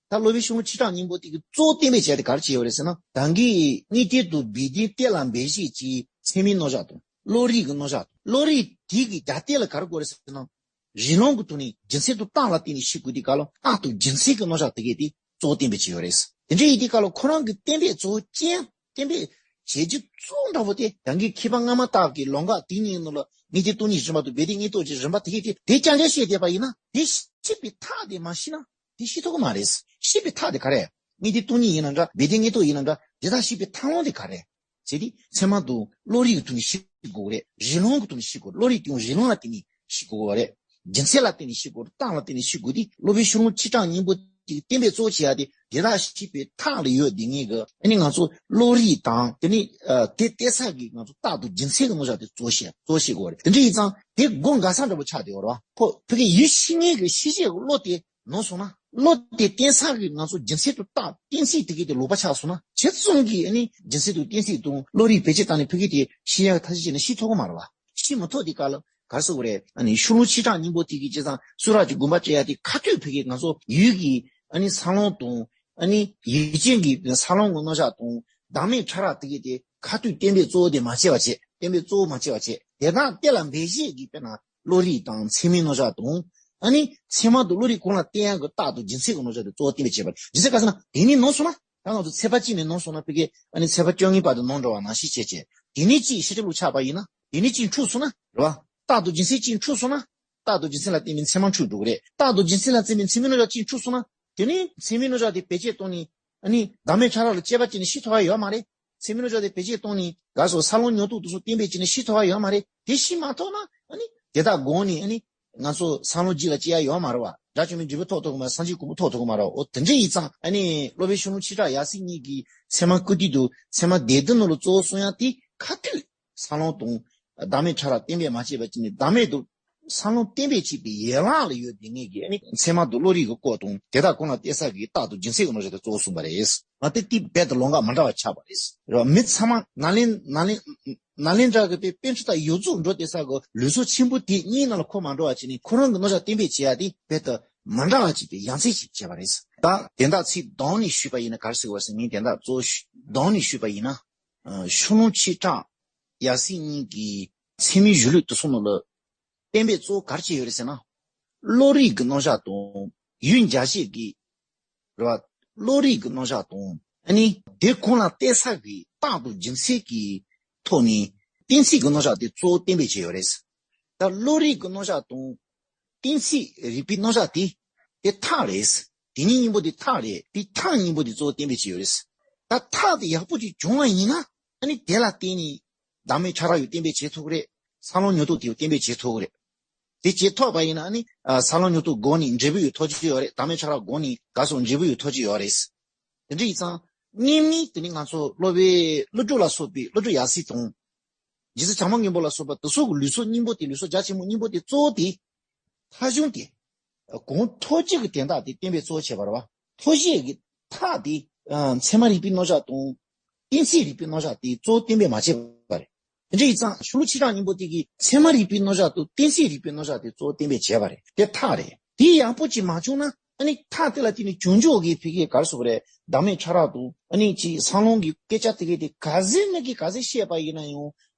ད་སློབ་དཔོན་ཤོ་ལོ་ཀ་ཆོས་གྲགས་གཉིས་པོ་དེ་གིས་གཙོ་བོ་གཏན་འབེབས་བྱས་ཏེ་ག་རེ་བྱས་ཡོད་རེད་ཟེར་ན། ད་གིན་དངོས་བསྟན་དང་སྦས་དོན་གཏན་ལ་འབེབས་བྱེད་ཀྱི་ཚད་མའི་རྣོ་ལྕགས་དང་། བློ་རིག་གི་རྣོ་ལྕགས་དང་། བློ་རིག་དེ་གི་རྒྱབ་རྟེན་ལ་ག་རེ་དགོས་རེད་ཟེར་ན། རིགས་ལམ་གྱི་ཐོག་ནས་རྒྱུ་མཚན་དང་རྟགས་ལ་བརྟེན་ནས་ཤེས་དགོས་དུས་སྐབས་ལ། རྟགས་དང་རྒྱུ་མཚན་གྱི་རྣོ་ལྕགས་དེ་གས་དེ་གཙོ་བོ་གཏན་འབེབས་བྱས་ཡོད་རེད། དེ་འདྲ་ཡིན་དུས་སྐབས་ལ་ཁོ་རང་གི་གཏན་འབེབས་གཙོ་བོ་ཅན། གཏན་འབེབས་ བྱེད་རྒྱུ་གཙོ་བོ་འདྲ་པོ་དེ་ཡང་གི་མཁས་པ་སྔ་མ་དག་གི་ལུང་ཁག་དེ་གཉིས་ནང་ལ་དངོས་བསྟན་སྟོང་ཉིད་རིམ་པ་དང་སྦས་དོན་དངོས་རྟོགས་ཀྱི་རིམ་པ་དེ་གས་དེ་དེ་རྐྱང་རྐྱང་བཤད་བསྡད་པ་ཡིན་ན། དེ་ཤེས་པའི་ཐབས་དེ་མ་ཤེས་ན་དེ་ཤེས་ཐུབ་ཀྱི་མ་རེད། ཤེས་པའི་ཐབས་དེ་ག་རེ། དངོས་བསྟན་སྟོང་ཉིད་ཡིན་ན་འདྲ། སྦས་དོན་དངོས་རྟོགས་ཡིན་ན་འདྲ། དེ་དག་ཤེས་པའི་ཐབས་ལམ་དེ་ག་རེ། ཟེར་དུས་ཚད་མ་དང་བློ་རིག་གི་ཐོག་ནས་ཤེས་དགོས་རེད། རིགས་ལམ་གྱི་ཐོག་ནས་ཤེས་དགོས། བློ་རིག་དེ་ཡང་རིགས་ལམ་ལ་བརྟེན་ནས་ཤེས་དགོས་པ་རེད། རྒྱུ་མཚན་ལ་བརྟེན་ནས་ཤེས་དགོས། རྟགས་ལ་བརྟེན་ནས་ཤེས་དགོས་དུས་སློབ་དཔོན་ཤོ་ལོ་ཀ་ཆོས་གྲགས་སྙིང་པོ་དེ་གི་བསྟན་པའི་གཙོ་བོ་བྱེད་ཡ་དེ་དེ་དག་ཤེས་པའི་ཐབས་ལ་ཡོད་དེ་ངེས་གི། ཨ་ནི་ང་ཚོ་བློ་རིག་དང་དེ་ནི་ཨ་དེ་བལྟས་ས་གི་ང་ཚོ་རྟགས་དང་རྒྱུ་མཚན་གྱི་རྣམ་གཞག་དེ་གཙོ་བོ་བྱེད་གཙོ་བོ་བྱེད་དགོས་པ་རེད། དེ་འདྲ་ཡིན་ཙང་དེ་དགོངས་འགལ་ས་འདྲ་པོ་ཆགས་བསྡད་ཡོད་རེད་བ། ཁོ་ཕ་གི་ཡུལ་ཤེས་མཁན་གྱི་ཤེས་བྱེད་ཀྱི་བློ་དེ་ནོར་སོང་ན། བློ་དེ་བརྟེན་ས་གི་ང་ཚོ་རྒྱུ་མཚན་དང་རྟགས་གཏན་ཚིགས་དེ་གས་དེ་ལོག་པ་ཆགས་སོང་ན། ཇི་ཙམ་གྱིས་ཨ་ནི་རྒྱུ་མཚན་དང་གཏན་ཚིགས་དང་བློ་རིག་བེད་སྤྱོད་བཏང་ནས་ཕ་གི་དེ་ཤེས་ཡག་ཐབས་ཤེས་བྱས་ན་ཤེས་ཐུབ་ཀྱི་མ་རེད་བ། ཤེས་མི་ཐུབ་དེ་ག་ལ་ག་རེ་ཟེར་དགོས་རེད། ཨ་ནི་ཤོ་ལོ་ཀ་ཆོས་གྲགས་སྙིང་པོ་དེ་གི་བྱས་ཙང་གསུང་རབ་ཀྱི་དགོངས་པ་སྤྲད་ཡ་དེ་ཁ་ཐུག་ཕ་གི་ང་ཚོ་ཡུལ་གྱི་ཨ་ནི་ས་ལམ་དང་། ཨ་ནི་ཡུལ་ཅན་གྱི་ས་ལམ་གྱི་རྣམ་གཞག་དང་། བདག་མེད་ཕྲ་རགས་དེ་གས་དེ་ཁ་ཐུག་བསྟན་པའི་གཙོ་བོ་དེ་མ་བྱས་པ་བྱས། བསྟན་པའི་གཙོ་བོ་མ་བྱས་པ་བྱས། དེ་དག་དེ་ལ་འབད་བཞག་གི་དཔེར་ན། བློ་རིག་དང་ཚད་མའི་རྣམ་གཞག་དང་། ཨ་ནི་ཚད་མ་དང་བློ་རིག་གོང་ལ་བསྟན་ཡག་གི་རྟགས་དང་རྒྱུ་མཚན་གྱི་རྣམ་གཞག་དེ་གཙོ་བོ་བསྟན་པའི་བྱས་པ་རེད། རྒྱུ་མཚན་ག་ཟེར་ན་དེ་ནས་ནོར་སོང་ན། ད་ང་ཚོ་ཚེག་བར་གཅིག་ནས་ནོར་སོང་ན་ཕ་གི་ཨ་ནི་ཚེག་བར་བཅོ་ལྔའི་བར་དུ་ནོར་འགྲོ་བ་ནང་བཞིན་བྱས་བྱས། དེ་ནས་གཅིག་ཤེས་སྒྲིབ་ལུགས་ཆགས་པ་ཡིན་ན་དེ་ནས་གཅིག་འཁྲུགས་སོང་ན་རེད་བ། རྟགས་དང་རྒྱུ་མཚན་གཅིག་འཁྲུགས་སོང་ན། རྟགས་དང་རྒྱུ་མཚན་ལ་བརྟེན་པའི་ཚད་མ་འཁྲུགས་འགྲོ་གི་རེད། རྟགས་དང་རྒྱུ་མཚན་ལ་བརྟེན་པའི་ཚད་མའི་རྣམ་གཞག་གཅིག་འཁྲུགས་སོང་ན། དེ་ནས་ཚད་མའི་རྣམ་གཞག་དེ་བེད་སྤྱོད་གཏོང་ནས་ཨ་ནི་བདག་མེད་ཕྲ་རགས་ལ་དཔྱད་པ་བྱས་ནས་ཤེས་ཐུབ་པ་ཡོད་མ་རེད། ཚད་མའི་རྣམ་གཞག་དེ་བེད་སྤྱོད་གཏོང་ནས་ག་སོ་ས་ལམ་ཉོན་མོངས་དུག་གསུམ་བསྟན་པའི་ཆ་ནས་ཤེས་ཐུབ་པ་ཡོད་མ་རེད། དེ་ཤེས་མ་ཐུབ་ན་ཨ་ནི་དེ་དག་དགོངས་ནས་ཨ་ནི་ང་ཚོ་ས་ལམ་རྒྱུད་ལ་སྐྱེ་ཡ་ཡོད་མ་རེད་བ། དགྲ་བཅོམ་པའི་འབྲས་བུ་ཐོབ་ཐུབ་ཀྱི་མ་རེད། སངས་རྒྱས་གོ་འཕང་ཐོབ་ཐུབ་ཀྱི་མ་རེད་བ། འོ་དེ་འདྲ་ཡིན་ཙང་ཨ་ནི་སློབ་དཔོན་ཤོ་ལོ་ཀ་ཆོས་གྲགས་ཡབ་སྲས་གཉིས་ཀྱིས་ཚད་མ་བཀུར་སྟི་དང་ཚད་མ་སྡེ་བདུན་ནང་ལ་གཙོ་བོ་གསུང་ཡ་དེ་ཁ་ཐུག་ས་ལམ་དང་བདག་མེད་ཕྲ་རགས་བསྟན་པས་མ་དཔྱད་པ་བྱས་ནས་བདག་མེད་དུ་ས་ལམ་བསྟན་པས་བྱས་པའི་ཡན་ལག་ལ་ཡོད་དེ་ངེས་ཀྱི་ཨ་ནི་ཚད་མ་དང་བློ་རིག་གི་སྐོར་དང་དེ་དག་གོང་ལ་བསྟན་ས་གི་རྟགས་དང་རྒྱུ་མཚན་གྱི་རྣམ་གཞག་དེ་གཙོ་བོ་གསུངས་པ་རེད། ང་དེ་དེ་རྦད་དེ་ལུང་ཁག་མ་འདྲ་བ་ཆགས་པ་རེད། རེད་བ། མི་ཚང་མ་ནཱ་ལེནྡྲ་ནཱ་ལེནྡྲ་ནཱ་ལེནྡྲ་གི་དཔེ་དཔེ་མཆོག་དང་ཡོངས་རྫོགས་འགྲོ་བསྡད་ས་གི་ལུགས་སྲོལ་ཆེན་པོ་དེ་གཉིས་ནང་ལ་འཁོར་མ་འགྲོ་བ་བྱས་ནས་ཁོ་རང་གི་རྣམ་གཞག་བསྟན་པས་བྱས་ཡ་དེ་རྦད་དེ་མ་འདྲ་བ་ཅིག་དེ་ཡ་མཚན་ཞིག་བྱས་པ་རེད། ད་དོན་དག་ཚིག་བསྡོམས་ནས་ཞུས་པ་ཡིན་ན་ག་རེ་ཟེར་དགོས་ཟེར་ན། ངས་དོན་དག་གཙོ་བོ་བསྡོམས་ནས་ཞུས་པ་ཡིན་ན། ཨ་ཤོ་ལོ་ཀ་ཆོས་གྲགས་ཡབ་སྲས་གཉིས་ཀྱི་ཚད་མའི་གཞི་ལུས་དེ་ཚོ་ནང་ལ་བསྟན་པའི་གཙོ་བོ་ག་རེ་བྱས་ཡོད་རེད་ཟེར་ན། བློ་རིག་གི་རྣམ་གཞག་དང་ཡུལ་འཇལ་བྱེད་ཀྱི་རེད་བ། བློ་རིག་གི་རྣམ་གཞག་དང་ཨ་ནི་དེ་གོང་ལ་བསྟན་ས་གི་རྟགས་དང་རྒྱུ་མཚན་གྱི་ཐོག་ནས་གཏན་ཚིགས་ཀྱི་རྣམ་གཞག་དེ་གཙོ་བོ་བསྟན་པའི་ཆེད་ཡོད་རེད། ད་བློ་རིག་གི་རྣམ་གཞག་དང་གཏན་ཚིགས་རིགས་པའི་རྣམ་གཞག་དེ་དེ་ཐག་རེད། དེ་གཉིས་གཉིས་པོ་དེ་ཐག་རེད། དེ་ཐག་གཉིས་པོ་དེ་གཙོ་བོ་བསྟན་པའི་ཆེད་ཡོད་རེད། ད་ཐག་དེ་ཡག་པོ་ཅིག་བྱུང་བ་ཡིན་ན་ཨ་ནི་དེ་ལ་བརྟེན་ནས་བདག་མེད་ཕྲ་རགས་ཡང་བསྟན་པའི་ཆེད་ཐུག་གི་རེད། ས་ལམ་ཉོན་མོངས་དུག་དེ་ཡང་བསྟན་པའི་ཆེད་ཐུག་གི་རེད། དེ་བྱེད་ཐུབ་པ་ཡིན་ན་ནི་ཨ་ས་ལམ་ཉོན་མོངས་དུག་བསྒོམས་ནས་འབྲས་བུ་ཡང་ཐོབ་ཀྱི་ཡོད་རེད། བདག་མེད་ཕྲ་རགས་བསྒོམས་ནས་ག་སོགས་འབྲས་བུ་ཡང་ཐོབ་ཀྱི་ཡོད་རེད། དེ་འདྲ་ཡིན་ཙང་སྔོན་མའི་དེ་ནི་ང་ཚོ་སློབ་དཔོན་ཀླུ་སྒྲུབ་ལ་སོགས་པའི་ཀླུ་སྒྲུབ་ཡབ་སྲས་དང་། རྗེ་བཙུན་བྱམས་པ་མགོན་པོ་ལ་སོགས་པ་དེ་ཚོ་གི་ལུགས་སྲོལ་སྙིང་པོ་དེ། ལུགས་སྲོལ་རྒྱ་ཆེན་པོ་སྙིང་པོ་དེ་གཙོ་བོ་དེ། ཐ་གཞུང་དེ། གོང་ཐོབ་བྱེད་ཀྱི་དོན་དག་དེ་བསྟན་པའི་གཙོ་བོ་བྱས་པ་རེད་བ། ཐོབ་བྱེད་ཀྱི་ཐག་དེ། ཨ་ཚད་མ་རིགས་པའི་རྣམ་གཞག་དང་། གཏན་ཚིགས་རིགས་པའི་རྣམ་གཞག་དེ་གཙོ་བོ་བསྟན་པས་མ་བྱས་པ་རེད། དེ་འདྲ་ཡིན་ཙང་ཤོ་ལོ་ཀ་ཆོས་གྲགས་སྙིང་པོ་དེ་གིས་ཚད་མ་རིགས་པའི་རྣམ་གཞག་དང་གཏན་ཚིགས་རིགས་པའི་རྣམ་གཞག་དེ་གཙོ་བོ་བསྟན་པས་བྱས་པ་རེད། དེ་ཐག་རེད། དེ་ཡག་པོ་ཅིག་མ་བྱུང་ན་ཨ་ནི་ཐག་དེ་ལ་བརྟེན་ནས་བྱུང་ཆོག་གི་ཕ་གིའི་ག་རེ་ཟེར་དགོས་རེད། བདག་མེད་ཕྲ་རགས་དང་ཨ་ནི་ཅིག་ས་ལམ་གྱི་སྐད་ཆ་དེ་གས་དེ་ག་ཚད་མེད་ཀྱི་ག་ཚད་བཤད་པ་ཡིན་ན་ཡང་།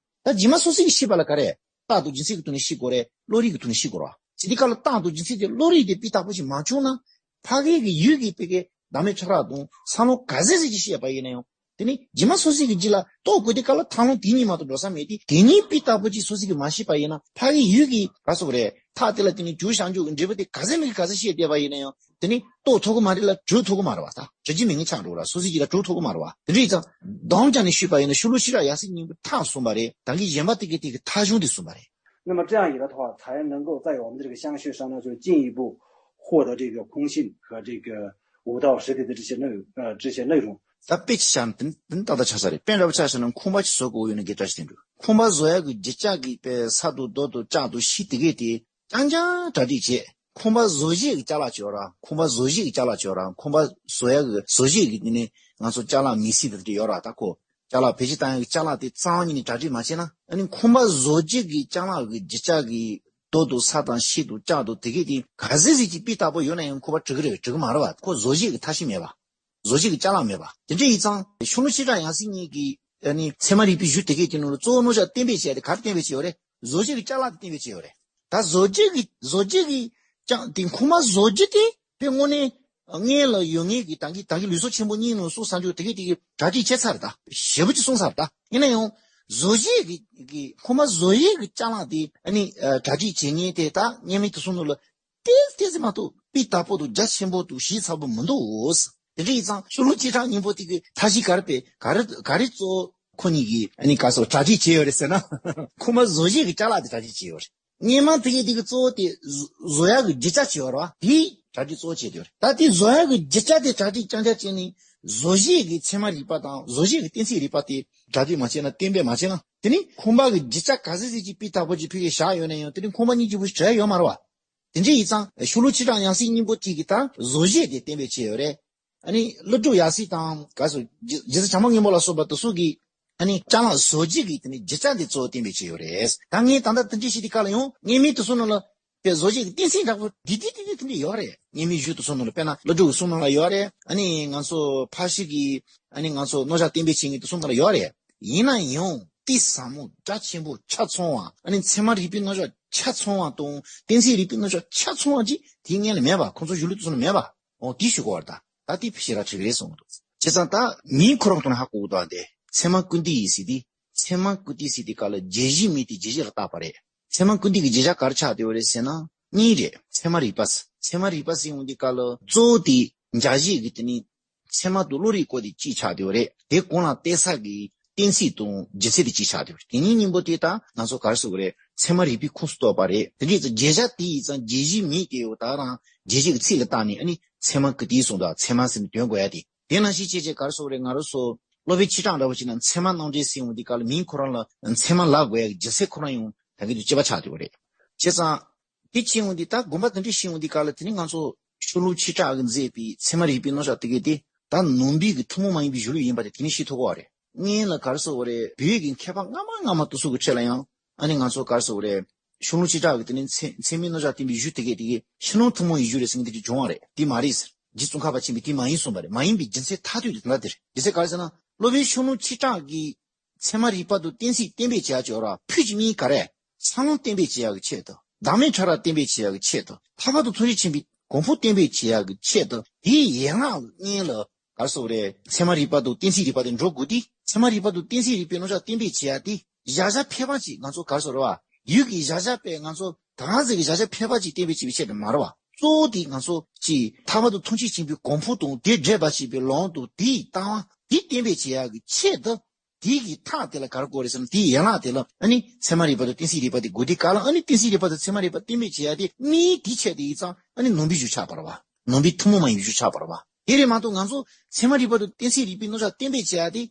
ད་རྗེས་མ་སོ་སོ་གིས་ཤེས་པ་ལ་ག་རེ། རྟགས་དང་རྒྱུ་མཚན་གྱི་ཐོག་ནས་ཤེས་དགོས་རེད། བློ་རིག་གི་ཐོག་ནས་ཤེས་དགོས་རེད། བྱས་དུས་སྐབས་ལ་རྟགས་དང་རྒྱུ་མཚན་དེ་བློ་རིག་དེ་སྤུས་དག་པོ་ཞིག་མ་བྱུང་ན། ཕ་གི་གི་ཡུལ་གྱི་ཕ་གི་བདག་མེད་ཕྲ་རགས་དང་ས་ལམ་ག་ཚད་ཅིག་བཤད་པ་ཡིན་ན་ཡང་། དེ་ནི་རྗེས་མ་སོ་སོ་གི་རྒྱུད་ལ་རྟོགས་དགོས་དུས་སྐབས་ལ་ཐབས་ལམ་དེ་གཉིས་མ་གཏོགས་འགྲོ་ས་མེད་དེ། དེ་གཉིས་སྤུས་དག་པོ་ཅིག་སོ་སོ་གིས་མ་ཤེས་པ་ཡིན་ན། ཕ་གི་ཡུལ་གྱི་ག་རེ་ཟེར་དགོས་རེད། ཐག་དེ་ལ་བརྟེན་ནས་བྱུང་བཞག་འཇུག་གི་འབྲས་བུ་དེ་ག་ཚད་མེད་ཀྱི་ག་ཚད་བཤད་བསྡད་པ་ཡིན་ན་ཡང་། དེ་ནི་རྟོགས་ཐུབ་ཀྱི་མ་རེད་ལ་གྲུབ་ཐུབ་ཀྱི་མ་རེད་བ། ད་གྲུབ་ཀྱི་མེད་མཁན་ཆགས་འགྲོ་ར། སོ་སོའི་རྒྱུད་ལ་གྲུབ་ཐུབ་ཀྱི་མ་རེད་བ། དེ་འདྲ་ཡིན་ཙང་བསྡོམས་བྱས་ནས་ཞུས་པ་ཡིན་ན་ཤོ་ལོ་ཀ་ཆོས་གྲགས་ཡབ་སྲས་གཉིས་པོའི་ཐག་གསུངས་པ་རེད། ད་གིན་གཞན་པ་དེ་གའི་དེ་གི་ཐ་གཞུང་དེ་གསུངས་པ་རེད། 那么这样一来的话， ཁོང་པ་བཟོ་ཡ་གི་རྒྱུ་ཆ་གི་དཔེ་ས་དང་རྡོ་དང་ལྕགས་དང་ཤིང་དང་ལྕགས་དང་དེ་གས་དེ་གང་ཅང་གྲ་སྒྲིག་བྱས། ཁོང་པ་བཟོ་ཡ་གི་རྒྱུ་ཆ་གི་རྡོ་དང་ས་དང་ཤིང་དང་ལྕགས་དང་དེ་གས་དེ་ག་ཚད་ཅིག་སྤུས་དག་པོ་ཡོད་ན་ཡང་ཁོ་པ་འགྲིག་གི་རེད་འགྲིག་གི་མ་རེད་བ། ཁོ་བཟོ་བྱེད་ཀྱི་ཐ་ཤིང་མེད་པ། བཟོ་བྱེད་ཀྱི་ཅ་ལག་མེད་པ། དེ་འདྲ་ཡིན་ཙང་ཤོ་ལོ་ཀ་ཆོས་གྲགས་ཡབ་སྲས་གཉིས་ཀྱི་ཨ་ནི་ཚད་མ་རིག་པའི་གཞུང་དེ་གས་དེ་ནང་ལ་གཙོ་བོ་རྣམ་གཞག་བསྟན་པའི་ཆེད་དེ་ག་རེ་བསྟན་པའི་ཆེད་ཡོད་རེད། བཟོ་བྱེད་ཀྱི་ཅ་ལག་དེ་བསྟན་པའི་ཆེད་ཡོད་རེད། ད་བཟོ་བྱེད་ཀྱི་བཟོ་བྱེད་ཀྱི་ཅང་དེ་ཁོང་པ་བཟོ་རྒྱུ་དེ་དཔེ་དངོས་གནས་ སྔོན་ལ་ཡོད་མཁན་གྱི་ད་གིན་ད་གིན་ལུགས་སྲོལ་ཆེན་པོ་གཉིས་ནང་གསུང་ས་འཇོག་དེ་གའི་དེ་གའི་གྲ་སྒྲིག་བྱས་ཚར་ད་ཞེ་པོ་ཅིག་གསུངས་ཚར་ད། ཡིན་ན་ཡང་བཟོ་གཞས་ཀྱི་ཀྱི་ཁོ་མ་བཟོ་གཞས་ཀྱི་ཅ་ལག་དེ་ཨ་ནི་གྲ་སྒྲིག་བྱེད་མཁན་དེ་ད་བརྙན་མིག་དེ་ཚོ་ནང་ལ་ཏོག་ཙམ་ཏོག་ཙམ་མ་གཏོགས་དཔེ་དག་པོ་དང་རྒྱ་ཆེན་པོ་དང་ཞིབ་ཚགས་པོ་མི་འདུག་དེ་འདྲ་ཡིན་ཙང་ཤོ་ལོ་ཀ་ཆིག་ཁྲག་སྙིང་པོ་དེ་གི་ཐབས་ཤེས་ག་རེ་སྤེལ་ག་རེ་ག་རེ་གཙོ་བོ་ཁོ་གཉིས་ཀྱིས་ཨ་ནི་ག་སོ་གྲ་སྒྲིག་བྱས་ཡོད་རེད་ཟེར་ན། ཁོ་མ་བཟོ་གཞས་ཀྱི་ཅ་ལག་དེ་གྲ་སྒྲིག་བྱས་ཡོད་རེད། སྔོན་མ་དེ་གའི་དེ་གི་གཙོ་བོ་དེ་བཟོ་བཟོ་ཡག་གི་རྒྱུ་ཆ་བྱས་ཡོད་རེད་བ། དེ་གྲ་སྒྲིག་གཙོ་བོ་བྱས་ཏེ་ཡོད་རེད། ད་དེ་བཟོ་ཡག་གི་རྒྱུ་ཆ་དེ་གྲ་སྒྲིག་རྐྱང་རྐྱང་བྱས་ནས་བཟོ་གཞས་ཀྱི་ཚད་མ་རིག་པ་དང་བཟོ་གཞས་ཀྱི་གཏན་ཚིགས་རིག་པ་དེ་གྲ་སྒྲིག་མ་བྱས་ན་གཏན་འབེབས་མ་བྱས་ན་དེ་ནི་ཁོམ་པ་གི་རྒྱུ་ཆ་ག་ཚད་ཚད་ཅིག་དཔེ་དག་པོ་ཅིག་ཕ་གིར་བཞག་ཡོད་ན་ཡང་དེ་ནི་ཁོམ་པ་སྙིང་རྗེ་པོ་ཞིག་བྲལ་ཡོད་མ་རེད་བ། དེ་འདྲ་ཡིན་ཙང་ཤོ་ལོ་ཀ་ཆིག་ཁྲག་ཡང་སྲིད་སྙིང་པོ་གཅིག་གིས་ད་བཟོ་གཞས་དེ་གཏན་འབེབས་བྱས་ཡོད་རེད། ཨ་ནི་ཀླུ་སྒྲུབ་ཡང་སྲིད་དང་ག་སོ་རྗེ་རྗེ་བཙུན་བྱམས་པ་མངོན་པ་ལ་སོགས་པ་དེ་ཚོ་གིས་ཨ་ནི་ཅ་ལག་བཟོ་རྒྱུ་གི་དེ་ནི་རྒྱུ་ཆ་འདི་གཙོ་བོ་གཏན་འབེབས་བྱས་ཡོད་རེད། ད་ངས་ད་ལྟ་དེ་འདྲ་ཞིག་དེ་ག་ལ་ཡོང་བརྙན་མིག་དེ་ཚོ་ནང་ལ་དཔེ་བཟོ་རྒྱུ་གི་གཏན་ཚིགས་འདྲ་པོ་འདི་འདི་འདི་འདི་དེ་འདྲ་ཡོད་རེད། བརྙན་མིག་བཞི་དེ་ཚོ་ནང་ལ་དཔེར་ན་ཀླུ་སྒྲུབ་གསུང་ནང་ལ་ཡོད་རེད། ཨ་ནི་ང་ཚོ་ཕར་ཕྱིན་གྱི་ཨ་ནི་ང་ཚོ་རྣམ་གཞག་གཏན་འབེབས་བྱེད་མཁན་དེ་ཚོ་ནང་ལ་ཡོད་རེད། ཡིན་ན་ཡང་དེ་ཟབ་མོ་རྒྱ་ཆེན་པོ་ཆ་ཚང་བ་ཨ་ནི་ཚད་མ་རིག་པའི་རྣམ་གཞག་ཆ་ཚང་བ་དང་གཏན་ཚིགས་རིག་པའི་རྣམ་གཞག་ཆ་ཚང་བ་ཅིག་དེའི་སྔོན་ལ་མེད་པ། ཁོང་ཚོ་གཞུང་ལུགས་དེ་ཚོ་ནང་མེད་པ། འོ་དེ་ཞུ་དགོས་པ་རེད། ད་ད་དེ་ཕྱི་ར་ཁྲིད་རེད་གསུངས་འདུག་བྱས་ཙང་ད་མིང་ཁོ་རང་དང་ཧ་གོ་གི་འདུག་དེ་ཚད་མ་ཀུན་བཏུས་ཡིན་ཟེར་དུས་ཚད་མ་ཀུན་བཏུས་ཟེར་དུས་སྐབས་ལ་བརྗོད་གཞི་མིང་དེ་བརྗོད་གཞི་ལ་བཏགས་པ་རེད། ཚད་མ་ཀུན་བཏུས་ཀྱི་བརྗོད་བྱ་ག་རེ་ཆགས་བསྡད་ཡོད་རེད་ཟེར་ན་གཉིས་རེད། ཚད་མ་རིག་པ་ཚད་མ་རིག་པ་ཟེར་ཡོང་དུས་སྐབས་ལ་གཙོ་བོ་དེ་འཇལ་བྱེད་ཀྱི་དེ་ནི་ཚད་མ་དང་བློ་རིག་སྐོར་དེ་གཅིག་ཆགས་བསྡད་ཡོད་རེད། དེ་གོང་ལ་བལྟས་ས་གི་གཏན་ཚིགས་དང་རྒྱུ་མཚན་དེ་གཅིག་ཆགས་བསྡད་ཡོད་རེད། དེ་གཉིས་གཉིས་པོ་དེ་ད་ང་ཚོ་ག་རེ་ཟེར་དགོས་རེད། ཚད་མ་རིག་པའི་ཁོངས་སུ་གཏོགས་པ་རེད། དེ་འདྲ་ཡིན་ཙང་བརྗོད་བྱ་དེ་ཡིན་ཙང་བརྗོད་གཞི་མིང་དེ་ཡོད་ད་རང་བརྗོད་བྱེད་ཀྱི་ཚིག་ལ་བཏགས་ནས་ཨ་ནི་ཚད་མ་ཀུན་བཏུས་གསུངས་འདུག་ཚད་མ་ཟེར་ནས་དོན་གོ་ཡ་དེ། དེ་ནང་བཞིན་བྱས་བྱས་ག་རེ་ཟེར་དགོས་རེད། ང་རང་ཚོ་སློབ་དཔོན་ཆོས་གྲགས་འདྲ་བོ་ཅིག་ན་ཚད་མ་རྣམ་འགྲེལ་ཟེར་ཡོང་དུས་སྐབས་ལ་མིང་ཁོ་རང་ལ་ཚད་མ་ལབ་དགོས་ཡ་གི་རྒྱུ་མཚན་ཁོ་རང་ཡང་ད་གིན་དུ་དཔྱད་པ་ཆགས་བསྡད་ཡོད་རེད། བྱས་ཙང་དེ་བྱས་ཡོང་དུས་ད་དགོངས་པ་དེ་འདྲ་བཞེས་ཡོང་དུས་སྐབས་ལ་དེ་ནི་ང་ཚོ་ཤོ་ལོ་ཀ་ཆིག་ཁྲག་གིས་མཛད་པའི་ཚད་མ་རིག་པའི་རྣམ་གཞག་དེ་གའི་དེ་ད་ནང་པའི་གི་ཐུན་མོང་མ་ཡིན་པའི་གཞུང་ལུགས་ཡིན་པ་དེ་དེ་ནི་ཤེས་ཐུབ་ཀྱི་ཡོད་རེད། སྔོན་ལ་ག་རེ་ཟེར་དགོས་རེད། བོད་ཀྱི་མཁས་པ་སྔ་མ་སྔ་མ་དེ་ཚོ་གི་ཁྲོད་ལ་ཡང་ཨ་ནི་ང་ཚོ་ག་རེ་ཟེར་དགོས་རེད། ཤོ་ལོ་ཀ་ཆིག་ཁྲག་གི་དེ་ནི་ཚད་ཚད་མའི་རྣམ་གཞག་བསྟན་པའི་གཞུང་དེ་གའི་དེ་གའི་ཕྱི་ནང་ཐུན་མོང་ཡིན་རྒྱུ་རེད་ཟེར་མཁན་དེ་ཅིག་བྱུང་བ་རེད། དེ་མ་རེད་ཟེར། རྗེ་ཙོང་ཁ་པ་ཆེན་པོས་དེ་མ་ཡིན་གསུངས་པ་རེད། མ་ཡིན་པའི་རྒྱུ་མཚན་མཐར་ཐུག་དེ་དེ་འདྲ་དེ་རེད། རྒྱུ་མཚན་ག་རེ་ཟེར་ན་སློབ་དཔོན་ཤོ་ལོ་ཀ་ཆིག་ཁྲག་གིས་ཚད་མ་རིག་པ་དང་གཏན་ཚིགས་གཏན་འབེབས་བྱེད་ཡག་ཅིག་ཡོད་ར། ཕུད་ཀྱི་མིང་ག་རེ། འཚར་ལོངས་གཏན་འབེབས་བྱེད་ཡག་གི་ཆེད་དུ། བདག་མེད་ཕྲ་རགས་གཏན་འབེབས་བྱེད་ཡག་གི་ཆེད་དུ། ཐར་པ་དང་ཐམས་ཅད་མཁྱེན་པའི་གོ་འཕང་གཏན་འབེབས་བྱེད་ཡག་གི་ཆེད་དུ། དེའི་ཡན་ལག་གི་སྔོན་ལ་ག་རེ་ཟེར་དགོས་རེད། ཚད་མ་རིག་པ་དང་གཏན་ཚིགས་རིག་པ་དེ་འགྲོ་དགོས་དུས་ཚད་མ་རིག་པ་དང་གཏན་ཚིགས་རིག་པའི་རྣམ་གཞག་གཏན་འབེབས་བྱེད་ཡག་དེ་གཞལ་བྱ་ཕལ་པ་ཅིག་ང་ཚོ་ག་རེ་ཟེར་དགོས་རེད་བ། ཡུལ་གྱི་གཞལ་བྱ་པས་ང་ཚོ་ད་ག་ཟེ་གི་གཞལ་བྱ་ཕལ་པ་ཅིག་གཏན་འབེབས་བྱེད་པའི་ཆེད་དུ་མ་རེད་བ། གཙོ་བོ་དེ་ང་ཚོ་ཅིག་ཐར་པ་དང་ཐམས་ཅད་མཁྱེན་པའི་གོ་འཕང་དང་དེ་འདྲེས་པ་བྱེད་པའི་ལམ་དང་དེའི་ལྟ་བ་དེ་གཏན་འབེབས་བྱེད་ཡག་གི་ཆེད་དུ། དེ་གི་མཐའ་དེ་ལ་ག་རེ་དགོས་རེད་ཟེར་ན་དེའི་ཡན་ལག་དེ་ལ་ཨ་ནི་ཚད་མ་རིག་པ་དང་གཏན་ཚིགས་རིག་པ་དེ་དགོས་དུས་སྐབས་ལ་ཨ་ནི་གཏན་ཚིགས་རིག་པ་དང་ཚད་མ་རིག་པ་གཏན་འབེབས་བྱེད་ཡག་དེ་གཉིས་དེའི་ཆེད་དུ་ཡིན་ཙང་ཨ་ནི་ནང་པའི་གཞུང་ཆགས་པ་རེད་བ། ནང་པའི་ཐུན་མོང་མ་ཡིན་པའི་གཞུང་ཆགས་པ་རེད་བ། དེ་རེད་མ་གཏོགས་ང་ཚོ་ཚད་མ་རིག་པ་དང་གཏན་ཚིགས་རིག་པའི་རྣམ་གཞག་གཏན་འབེབས་བྱེད་ཡག་དེ།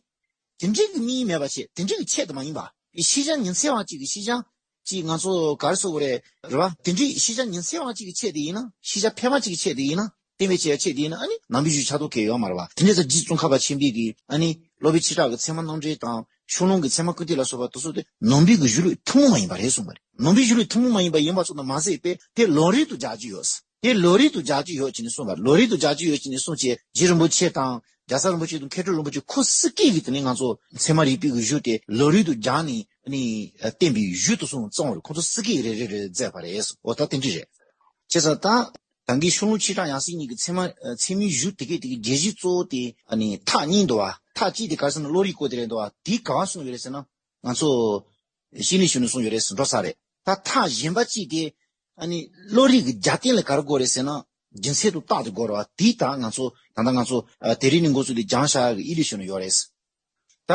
དེ་འདྲའི་གི་དམིགས་ཡུལ་མེད་པ་བྱས། དེ་འདྲའི་གི་ཆེད་དུ་མ་ཡིན་པ། ཤེས་བྱ་ཉི་ཚེ་བ་གཅིག་གི་ཤེས་བྱ་གཅིག་ང་ཚོ་ག་རེ་ཟེར་དགོས་རེད། རེད་བ། དེ་འདྲའི་ཤེས་བྱ་ཉི་ཚེ་བ་གཅིག་གི་ཆེད་དུ་ཡིན་ན། ཤེས་བྱ་ཕལ་པ་གཅིག་གི་ཆེད་དུ་ཡིན་ན། གཏན་འབེབས་བྱེད་ཡ་ཆེད་དུ་ཡིན་ན་ཨ་ནི་ནང་པའི་གཞུང་ཆགས་ཐུབ་ཀྱི་ཡོད་མ་རེད་བ། དེ་འདྲ་ཙང་རྗེ་ཙོང་ཁ་པ་ཆེན་པོའི་གི་ཨ་ནི་སློབ་དཔོན་ཆོས་གྲགས་ཀྱི་ཚད་མ་རྣམ་འགྲེལ་དང་ཤོ་ལོ་ཀའི་ཚད་མ་ཀུན་བཏུས་ལ་སོགས་པ་དེ་ཚོ་དེ་ནང་པའི་གི་གཞུང་ལུགས་ཐུན་མོང་མ་ཡིན་པ་རེད་གསུངས་པ་རེད། ནང་པའི་གཞུང་ལུགས་ཐུན་མོང་མ་ཡིན་པ་ཡིན་པ་ཙམ་དུ་མ་ཟད་པས་དེ་ལམ་རིམ་དུ་སྦྱར་གྱི་ཡོད། དེ་ལམ་རིམ་དུ་སྦྱར་གྱི་ཡོད་ཅེས་ནས་གསུངས་པ། ལམ་རིམ་དུ་སྦྱར་གྱི་ཡོད་ཅེས་ནས་གསུངས་བྱས་རྗེ་རིན་པོ་ཆེ་དང་རྒྱལ་ཚབ་རིན་པོ་ཆེ་དང་མཁས་གྲུབ་རིན་པོ་ཆེ་ཁོ་སུ་སྐད་ཀྱིས་དེ་ནས་ང་ཚོ་ཚད་མ་རིག་པའི་གི་གཞུང་དེ་ལམ་རིམ་དུ་སྦྱར་ནས་ནི་བསྟན་པའི་གཞུང་དུ་སོང་གཙང་བོར་ཁོ་ཚོ་སུ་སྐད་ཀྱིས་རེ་རེ་རེ་མཛད་པ་རེད། འོ་ད་དེ་འདྲ་རེད། བྱས་ཙང་ད་ད་གིན་ཤོ་ལོ་ཀ་ཆིག་ཁྲག་ཡང་སྲིད་གཉིས་ཀྱི་ཚད་མ་ཚད་མའི་གཞུང་དེ་གའི་དེ་གའི་རྒྱས་གཞི་གཙོ་བོ་དེ་ཨ་ནི་ཐག་གཉིས་འདུག་བ། ཐག་གཅིག་དེ་ག་རེ་ཟེར་ན་བློ་རིག་སྐོར་དེ་རེད་འདུག་བ། དེ་ག་བ་གསུངས་ཡོད་རེད་ཟེར་ན། ང་ཚོ་ཤིང་ལེགས་ཤོད་ནས་གསུངས་ཡོད་རེད་ཟེར་འགྲོ་ས་རེད། ད་ཐག་གཞན་པ་གཅིག་དེ་ཨ་ནི་བློ་རིག་གི་རྒྱབ་རྟེན་ལ་ག་རེ་དགོས་རེད་ཟེར་ན་རྒྱུ་མཚན་དང་རྟགས་དེ་དགོས་རེད་བ། དེ་ད་ང་ཚོ་ད་ལྟ་ང་ཚོ་ཨ་དེ་རིང་ནས་འགོ་ཚུགས་ཏེ་སྦྱང་བྱ་གི་ཡིག་ལེགས་ཤོད་ནས་ཡོད་རེད། ད་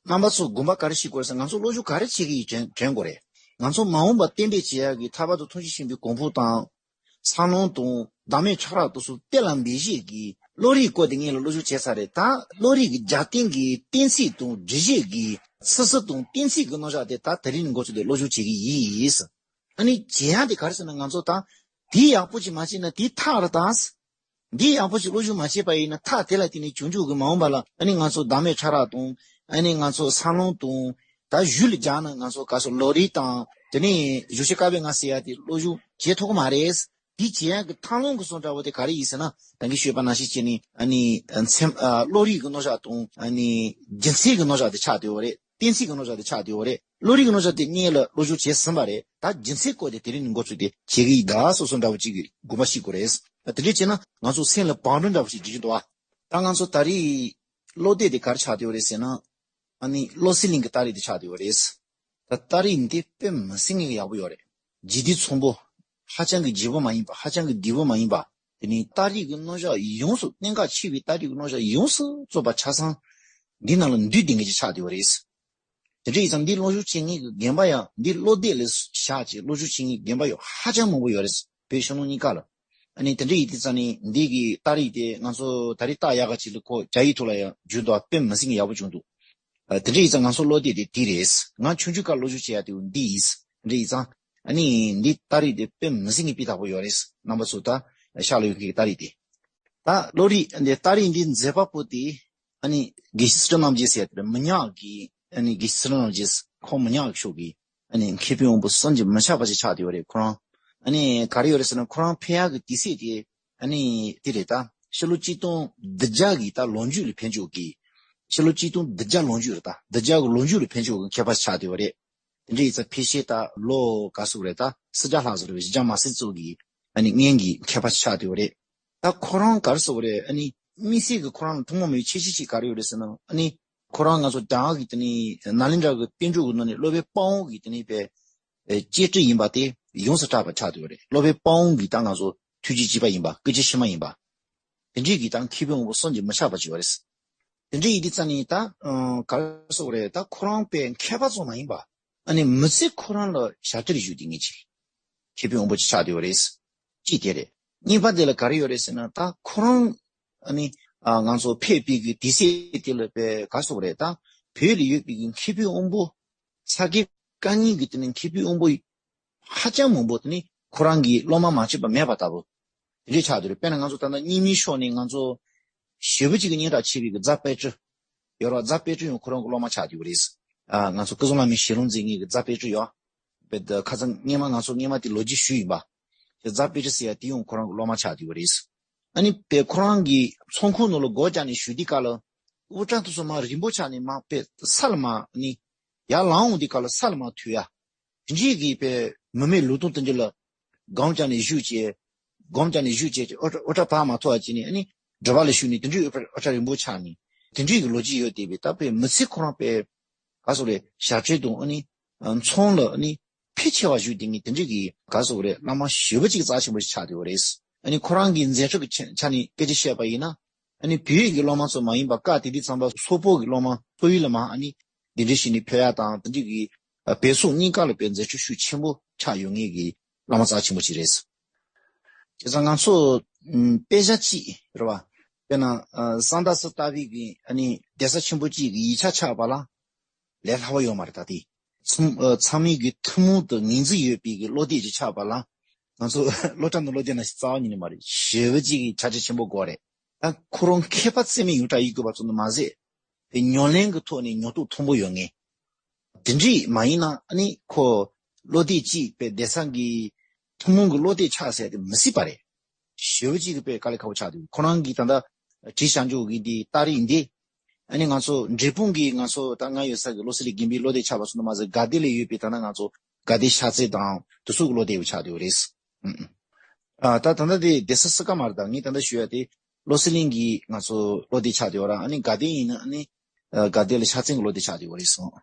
རྣམ་པ་ཚོ་དགོངས་པ་ག་རེ་བཞེས་དགོས་རེད་ཟེར་ན་ང་ཚོ་བློ་སྦྱོང་ག་རེ་བྱེད་ཀྱི་ཡིན་དྲན་དྲན་དགོས་རེད། ང་ཚོ་མ་འོངས་པ་གཏན་འབེབས་བྱེད་ཡག་གི་ཐར་པ་དང་ཐམས་ཅད་མཁྱེན་པའི་གོ་འཕང་དང་། འཚར་ལོངས་དང་བདག་མེད་ཕྲ་རགས་དེ་ཚོ་གཏན་ལ་འབེབས་བྱེད་ཀྱི་བློ་རིག་སྐོར་དེ་ངས་ལ་བློ་སྦྱོང་བྱས་ཚར་རེད། ད་བློ་རིག་གི་རྒྱབ་རྟེན་གྱི་གཏན་ཚིགས་དང་སྒྲུབ་བྱེད་ཀྱི་ཚིག་ཟུར་དང་གཏན་ཚིགས་ཀྱི་རྣམ་གཞག་དེ་ད་དེ་རིང་ནས་འགོ་ཚུགས་ཏེ་བློ་སྦྱོང་བྱེད་ཀྱི་ཡིན། ཨ་ནི་བྱེད་ཡག་དེ་ག་རེ་ཟེར་ན་ང་ཚོ་ད་འདི་ཡག་པོ་ཅིག་མ་བྱས་ན་དེ་ཐག་རེད་ད། འདི་ཡག་པོ་ཞིག་བློ་སྦྱོང་མ་བྱས་པ་ཡིན་ན་ཐག་དེ་ལ་བརྟེན་ནས་བྱུང་བྱུང་གི་མ་འོངས་པ་ལ་ཨ་ནི་ང་ཚོ་བདག་མེད་ཕྲ་རགས་དང་ཨ་ནི་ང་ཚོ་འཚར་ལོངས་དང་ད་གཞུང་ལ་སྦྱར་ན་ང་ཚོ་ག་སོ་བློ་རིག་དང་དེ་ནས་གཞུང་ཆེན་བཀའ་པོད་ལྔ་ཟེར་ཡ་དེ་བློ་སྦྱོང་བྱེད་ཐུབ་ཀྱི་མ་རེད། འདི་བྱེད་ཡ་གི་ཐབས་ལམ་གི་བཟོ་འདྲ་བོ་དེ་ག་རེ་ཡིན་ཟེར་ན་ད་གིན་ཞུས་པ་ནང་བཞིན་བྱས་ནས་ཨ་ནི་ཚེ་བློ་རིག་གི་རྣམ་གཞག་དང་ཨ་ནི་རྒྱུ་མཚན་གི་རྣམ་གཞག་དེ་ཆགས་བསྡད་ཡོད་རེད། གཏན་ཚིགས་ཀྱི་རྣམ་གཞག་དེ་ཆགས་བསྡད་ཡོད་རེད། བློ་རིག་གི་རྣམ་གཞག་དེ་སྔོན་ལ་བློ་སྦྱོང་བྱས་ཟིན་པ་རེད། ད་རྒྱུ་མཚན་སྐོར་དེ་དེ་རིང་ནས་འགོ་ཚུགས་ཏེ་བྱེད་ཀྱི་ཡིན་ད་སོ་སོ་འདྲ་བོ་གཅིག་གི་དགོངས་པ་བཞེས་དགོས་རེད། དེ་འདྲ་བྱས་ན་ང་ཚོ་སེམས་ལ་བང་མགྲོན་འདྲ་པོ་ཞིག་འགྲིག་གི་འདུག་ཨ། ད་ང་ཚོ་ད་རེས་བློ་གཏད་དེ་ག་རེ་ཆགས་བསྡད་ཡོད་རེད་ཟེར་ན། ཨ་ནི་བློ་གསལ་གླིང་གི་རྟ་རེད་དེ་ཆགས་བསྡད་ཡོད་རེད། ད་རྟ་རེད་འདི་དཔེ་མི་སྲིད་ངེས་ཡག་པོ་ཡོད་རེད། ལྗིད་ལྡན་ཚོན་པོ། ཧ་ཅང་གི་ལྗིད་པོ་མ་ཡིན་པ། ཧ་ཅང་གི་རྡེའུ་མ་ཡིན་པ། དེ་ནས་རྟ་རེད་ཀྱི་རྣམ་གཞག་ཡོངས་སུ། གནད་འགག་ཆེ་བའི་རྟ་རེད་ཀྱི་རྣམ་གཞག་ཡོངས་སུ་རྫོགས་པ་ཆ་ཚང་འདི་ནང་ལ་འདུས་བསྡད་མཁན་ཅིག་ཆགས་བསྡད་ཡོད་རེད། དེ་འདྲ་ཡིན་ཙང་འདི་བློ་སྦྱོང་བྱེད་མཁན་གྱི་རྒན་པ་ཡང་འདི་བློ་གཏད་ལ་བཞག་བྱས་བློ་སྦྱོང་བྱེད་མཁན་རྒན་པ་ཡང་ཧ་ཅང་མང་པོ་ཡོད་རེད། བོད་ཤར་ནུབ་གཉིས་ཀ་ལ། ཨ་ནི་དེ་འདྲ་ཡིན་དུས་ཙང་ནི་འདི་གི་རྟ་རེད་དེ་ང་ཚོ་ད་རེས་རྟ་ཡག་ག་ཅིག་ལ་ཁོ་རྒྱ་ཡིག་ཐོག་ལ་ཡང་བསྒྱུར་འདུག་དཔེ་མི་སྲིད་ཀྱི་ཡག་པོ་བྱུང་འདུག་ཨ། དེ་འདྲ་ཡིན་ཙང་ང་ཚོ་བློ་གཏད་དེ་འདི་རེད། ང་ཆུང་ཆུང་སྐབས་བློ་སྦྱོང་བྱེད་ཡག་དེ་འདི་ཡིན། དེ་འདྲ་ཡིན་ཙང་ཨ་ནི་འདི་རྟ་རེད་དེ་དཔེ་མི་སྲིད་ཀྱི་སྤུས་དག་པོ་ཡོད་རེད། རྣམ་པ་ཚོ་ད་ཤར་ལ་ཡོད་མཁན་གྱི་རྟ་རེད་དེ། ད་བློ་རེད་འདི་རྟ་རེད་འདི་མཛེས་པ་པོ་དེ། ཨ་ནི་དགེ་བཤེས་ཚུལ་ཁྲིམས་རྣམ་རྒྱལ་ཟེར་ཡ་དེ་རེད། མི་ཉག་གི། ཨ་ནི་དགེ་བཤེས་ཚུལ་ཁྲིམས་རྣམ་རྒྱལ། ཁོང་མི་ཉག་གི་ཕྱོགས་ཀྱི། ཨ་ནི་མཁས་པའི་དབང་པོ་བསམ་གྱིས་མི་ཁྱབ་པ་ཞིག་ཆགས་བསྡད་ཡོད་རེད། ཁོ་རང་། ཨ་ནི་ག་རེ་ཡོད་རེད་ཟེར་ན་ཁོ་རང་ཕེབས་ཡག་གི་དུས་ཚོད་དེ། ཨ་ནི་དེ་རེད་ད། ཕྱི་ལོ་གཅིག་སྟོང་བདུན་བརྒྱ་གི་ད་ལོ་མཇུག་ལ་ཕེབས་འབྱོར་གྱི། ཕྱི་ལོ་གཅིག་སྟོང་བདུན་བརྒྱ་ལོ་མཇུག་རེད་ད། བདུན་བརྒྱ་གི་ལོ་མཇུག་ལ་ཕེབས་འབྱོར་གྱི་མཁས་པ་ཞིག་ཆགས་བསྡད་ཡོད་རེད། དེ་འདྲ་ཡིན་ཙང་ཕལ་ཆེར་ད་ལོ་ག་ཚོད་རེད་ད། སུམ་བརྒྱ་ལྷག་ཙམ་རེད། གཞིས་ཆགས་མ་ཟིན་ཙམ་གྱི། ཨ་ནི་སྔོན་གྱི་མཁས་པ་ཞིག་ཆགས་བསྡད་ཡོད་རེད། ད་ཁོ་རང་ག་རེ་ཟེར་དགོས་རེད། ཨ་ནི་དམིགས་བསལ་གྱི་ཁོ་རང་ལ་ཐུན་མོང་མ་ཡིན་ཁྱད་ཆོས་ཅིག་ག་རེ་ཡོད་རེད་ཟེར་ན། ཨ་ནི་ཁོ་རང་ང་ཚོ་རྒྱ་གར་གྱི་དེ་ནི་ནཱ་ལེནྡྲ་གི་པཎ་གྲུབ་ཀྱི་ནང་ནས་སློབ་དཔོན་དཔའ་བོ་གི་དེ་ནི་པའི་ཨེ་གཅེས་སྤྲས་ཡིན་པ་དེ་ཡོངས་སུ་གྲགས་པ་ཆགས་བསྡད་ཡོད་རེད། སློབ་དཔོན་དཔའ་བོ་གི་ད་ང་ཚོ་ཐུགས་རྗེ་གཅིག་པ་ཡིན་པ། སྐུ་ཚེ་ཕྱི་མ་ཡིན་པ། དེ་འདྲའི་གི་ད་མཁས་པའི་དབང་པོ་བསམ་གྱིས་མི་ཁྱབ་པ་ཅིག་ཡོད་རེད། དེ་འདྲའི་ཡིན་དུས་ཙང་ནི་ད་ཨ་ག་རེ་ཟེར་དགོས་རེད། ད་ཁོ་རང་པའི་མཁས་པ་ཙམ་མ་ཡིན་པ། ཨ་ནི་མི་ཚེ་ཁོ་རང་ལ་ཞབས་ཕྱི་ཞུ་བསྡད་མཁན་ཅིག་མཁས་པའི་དབང་པོ་ཅིག་ཆགས་བསྡད་ཡོད་རེད། གཅིག་དེ་རེད། གཉིས་པ་དེ་ལ་ག་རེ་ཡོད་རེད་ཟེར་ན། ད་ཁོ་རང་ཨ་ནི་ཨ་ང་ཚོ་ཕེབས་པའི་གི་དུས་ཚོད་དེ་ལ་པའི་ག་རེ་ཟེར་དགོས་རེད། ད་བོད་ལ་ཡོད་པའི་གི་མཁས་པའི་དབང་པོ། ས་དགེ་བཀའ་རྙིང་གི་དེ་ནི་མཁས་པའི་དབང་པོ་ཧ་ཅང་མང་པོ་དེ་ནི་ཁོ་རང་གི་སློབ་མ་མ་བྱས་པ་མེད་པ་ལྟ་བུ་དེ་འདྲ་ཆགས་བསྡད་རེད། དཔེར་ན་ང་ཚོ་ད་ལྟ་རྙིང་མའི་ཕྱོགས་ནས་ང་ཚོ་ཞེ་པོ་ཅིག་གི་སྙན་གྲགས་ཆེ་བའི་གི་རྫ་དཔལ་སྤྲུལ་ཡོད་རེད་པ། རྫ་དཔལ་སྤྲུལ་ཡང་ཁོ་རང་གི་སློབ་མ་ཆགས་བསྡད་ཡོད་རེད། ཨ་ང་ཚོ་སྐུ་གཟུགས་བླ་མའི་ཞལ་ལུང་མཛད་མཁན་གྱི་རྫ་དཔལ་སྤྲུལ་ཡོད། དཔེ་ད་ཁ་སང་སྔོན་མ་ང་ཚོ་སྔོན་མ་དེ་ལོ་རྒྱུས་ཞུས་ཡིན་པ། དེ་རྫ་དཔལ་སྤྲུལ་ཟེར་ཡ་དེ་ཡང་ཁོ་རང་གི་སློབ་མ་ཆགས་བསྡད་ཡོད་རེད། ཨ་ནི་དཔེ་ཁོ་རང་གི་ཚོགས་ཁང་ནང་ལ་སྒོ་བརྒྱབ་ནས་བཞུགས་དུས་སྐབས་ལ། དབུ་སྐྲ་དེ་ཚོ་མར་རིང་པོ་ཆགས་ནས་མར་དཔེ་ས་ལ་མར་ནི་ཡར་ལངས་འོང་དུས་སྐབས་ལ་ས་ལ་མར་ཐུག་ཡ། དེ་འདྲའི་གི་དཔེ་མུ་མེད་ལུགས་སྟོང་དེ་འདྲ་ལ་སྒོམ་བརྒྱབ་ནས་བཞུགས་བྱས། སྒོམ་བརྒྱབ་ནས་བཞུགས་བྱས། དབུ་སྐྲ་དབུ་སྐྲ་བག་མ་ཐོགས་པ་བྱས་ནས་ཨ་ནི་སྒྲུབ་པ་ལ་ཞུགས་ནས་དེ་འདྲའི་དབུ་སྐྲ་དབུ་སྐྲ་རིང་པོ་ཆགས་ནས་དེ་འདྲའི་གི་ལོ་རྒྱུས་ཡོད་དེ། བས་ད་དཔེ་མི་ཚེ་ཁོ་རང་དཔེ་ག་རེ་ཟེར་དགོས་རེད། ཞབས་ཕྱི་དང་ཨ་ནི་ཚོང་ལ་ཨ་ནི་ཕལ་ཆེ་བ་བཞུགས་བསྡད་མཁན་དེ་འདྲའི་གི་ག་རེ་ཟེར་དགོས་རེད། བླ་མ་ཞེ་པོ་ཅིག་རྩ་ཆེན་པོ་ཞིག་ཆགས་བསྡད་ཡོད་རེད། ཨ་ནི་ཁོ་རང་གི་མཛད་འཕྲིན་གྱི་ཆ་ཆ་ནས་སྐད་ཆ་བཤད་པ་ཡིན་ན། ཨ་ནི་བོད་ཀྱི་སློབ་མ་ཚོ་མ་ཡིན་པ། སྐབས་དེ་དུས་ཙམ་པ་སོག་པོ་གི་སློབ་མ་སོག་ཡུལ་ལ་མར་ཨ་ནི་འདི་འདྲ་བྱས་ནས་ཕེབས་ཡ་དང་། དེ་འདྲའི་གི་ཨ་བོད་སོག་གཉིས་ཀ་ལ་དཔེ་མཛད་འཕྲིན་ཤུགས་ཆེན་པོ་ཆགས་ཡོད་མཁན་གྱི་བླ་མ་རྩ་ཆེན་པོ་ཅིག་རེད། བྱས་ཙང་ང་ཚོ་ཨམ་དཔེ་ཆ་གཅིག་རེད་པ། དཔེར་ན་ཨ་གསང་བདག་སི་ཏཱ་བི་གི་ཨ་ནི་གདན་ས་ཆེན་པོ་གཅིག་གི་ཡིག་ཆ་ཆགས་པ་ལ་ལས་སླ་བ་ཡོད་མ་རེད། ད་དེ་ཚང་ཨ་ཚང་མས་གི་ཐུན་མོང་དུ་ངོས་འཛིན་ཡོད་པའི་གི་བློ་གཏད་ཅིག་ཆགས་པ་ལ། ང་ཚོ་སློབ་གྲྭ་ནང་བློ་གཏད་ནང་བཞིན་རྩ་བ་ཉིད་ནས་མ་རེད། ཞེ་པོ་ཅིག་གི་ཕྱག་རྗེས་ཆེན་པོ་དགོས་རེད། ད་ཁོ་རང་མཁས་པ་རྩེ་མོའི་ཡོངས་གྲགས་ཡིན་དགོས་པ་ཙམ་དུ་མ་ཟད། དེ་ཉམས་ལེན་གྱི་ཐོག་ནས་མྱོང་རྟོགས་མཐོན་པོ་ཡོད་མཁན། དེ་འདྲས་མ་ཡིན་ན་ཨ་ནི་ཁོ་བློ་གཏད་ཅིག་དཔེ་གདན་ས་གི་ཐུན་མོང་གི་བློ་གཏད་ཆགས་ཟེར་དེ་མི་སྲིད་པ་རེད། ཞེ་པོ་ཅིག་གི་དཔེ་དཀའ་ལས་ཁག་པོ་ཆགས་འདུག་ཁོ་རང་གིས་ད་ལྟ་བྲིས་བཞག་འཇོག་གི་འདི་རྟ་རེད་འདི། ཨ་ནི་ང་ཚོ་འབྲས་སྤུངས་ཀྱི་ང་ཚོ་ད་ང་ཡོད་ས་གི་བློ་གསལ་གླིང་དགོན་པའི་བློ་གཏད་ཆགས་པ་ཙམ་དུ་མ་ཟད། དགའ་ལྡན་ལ་ཡོད་པའི་ད་ལྟ་ང་ཚོ་དགའ་ལྡན་ཤར་རྩེ་དང་དེ་ཚོ་གི་བློ་གཏད་ཡོད་ཆགས་བསྡད་ཡོད་རེད། ཨ་ད་ད་ལྟ་དེ་གདན་ས་སུ་ག་མ་རེད། ད་ངས་ད་ལྟ་ཞུ་ཡ་དེ་བློ་གསལ་གླིང་གི་ང་ཚོ་བློ་གཏད་ཆགས་བསྡད་ཡོད་ར། ཨ་ནི་དགའ་ལྡན་ཡིན་ན་ཨ་ནི་ཨ་དགའ་ལྡན་ལ་ཤར་རྩེ་གི་བློ་གཏད་ཆགས་བསྡད་ཡོད་རེད་གསུངས།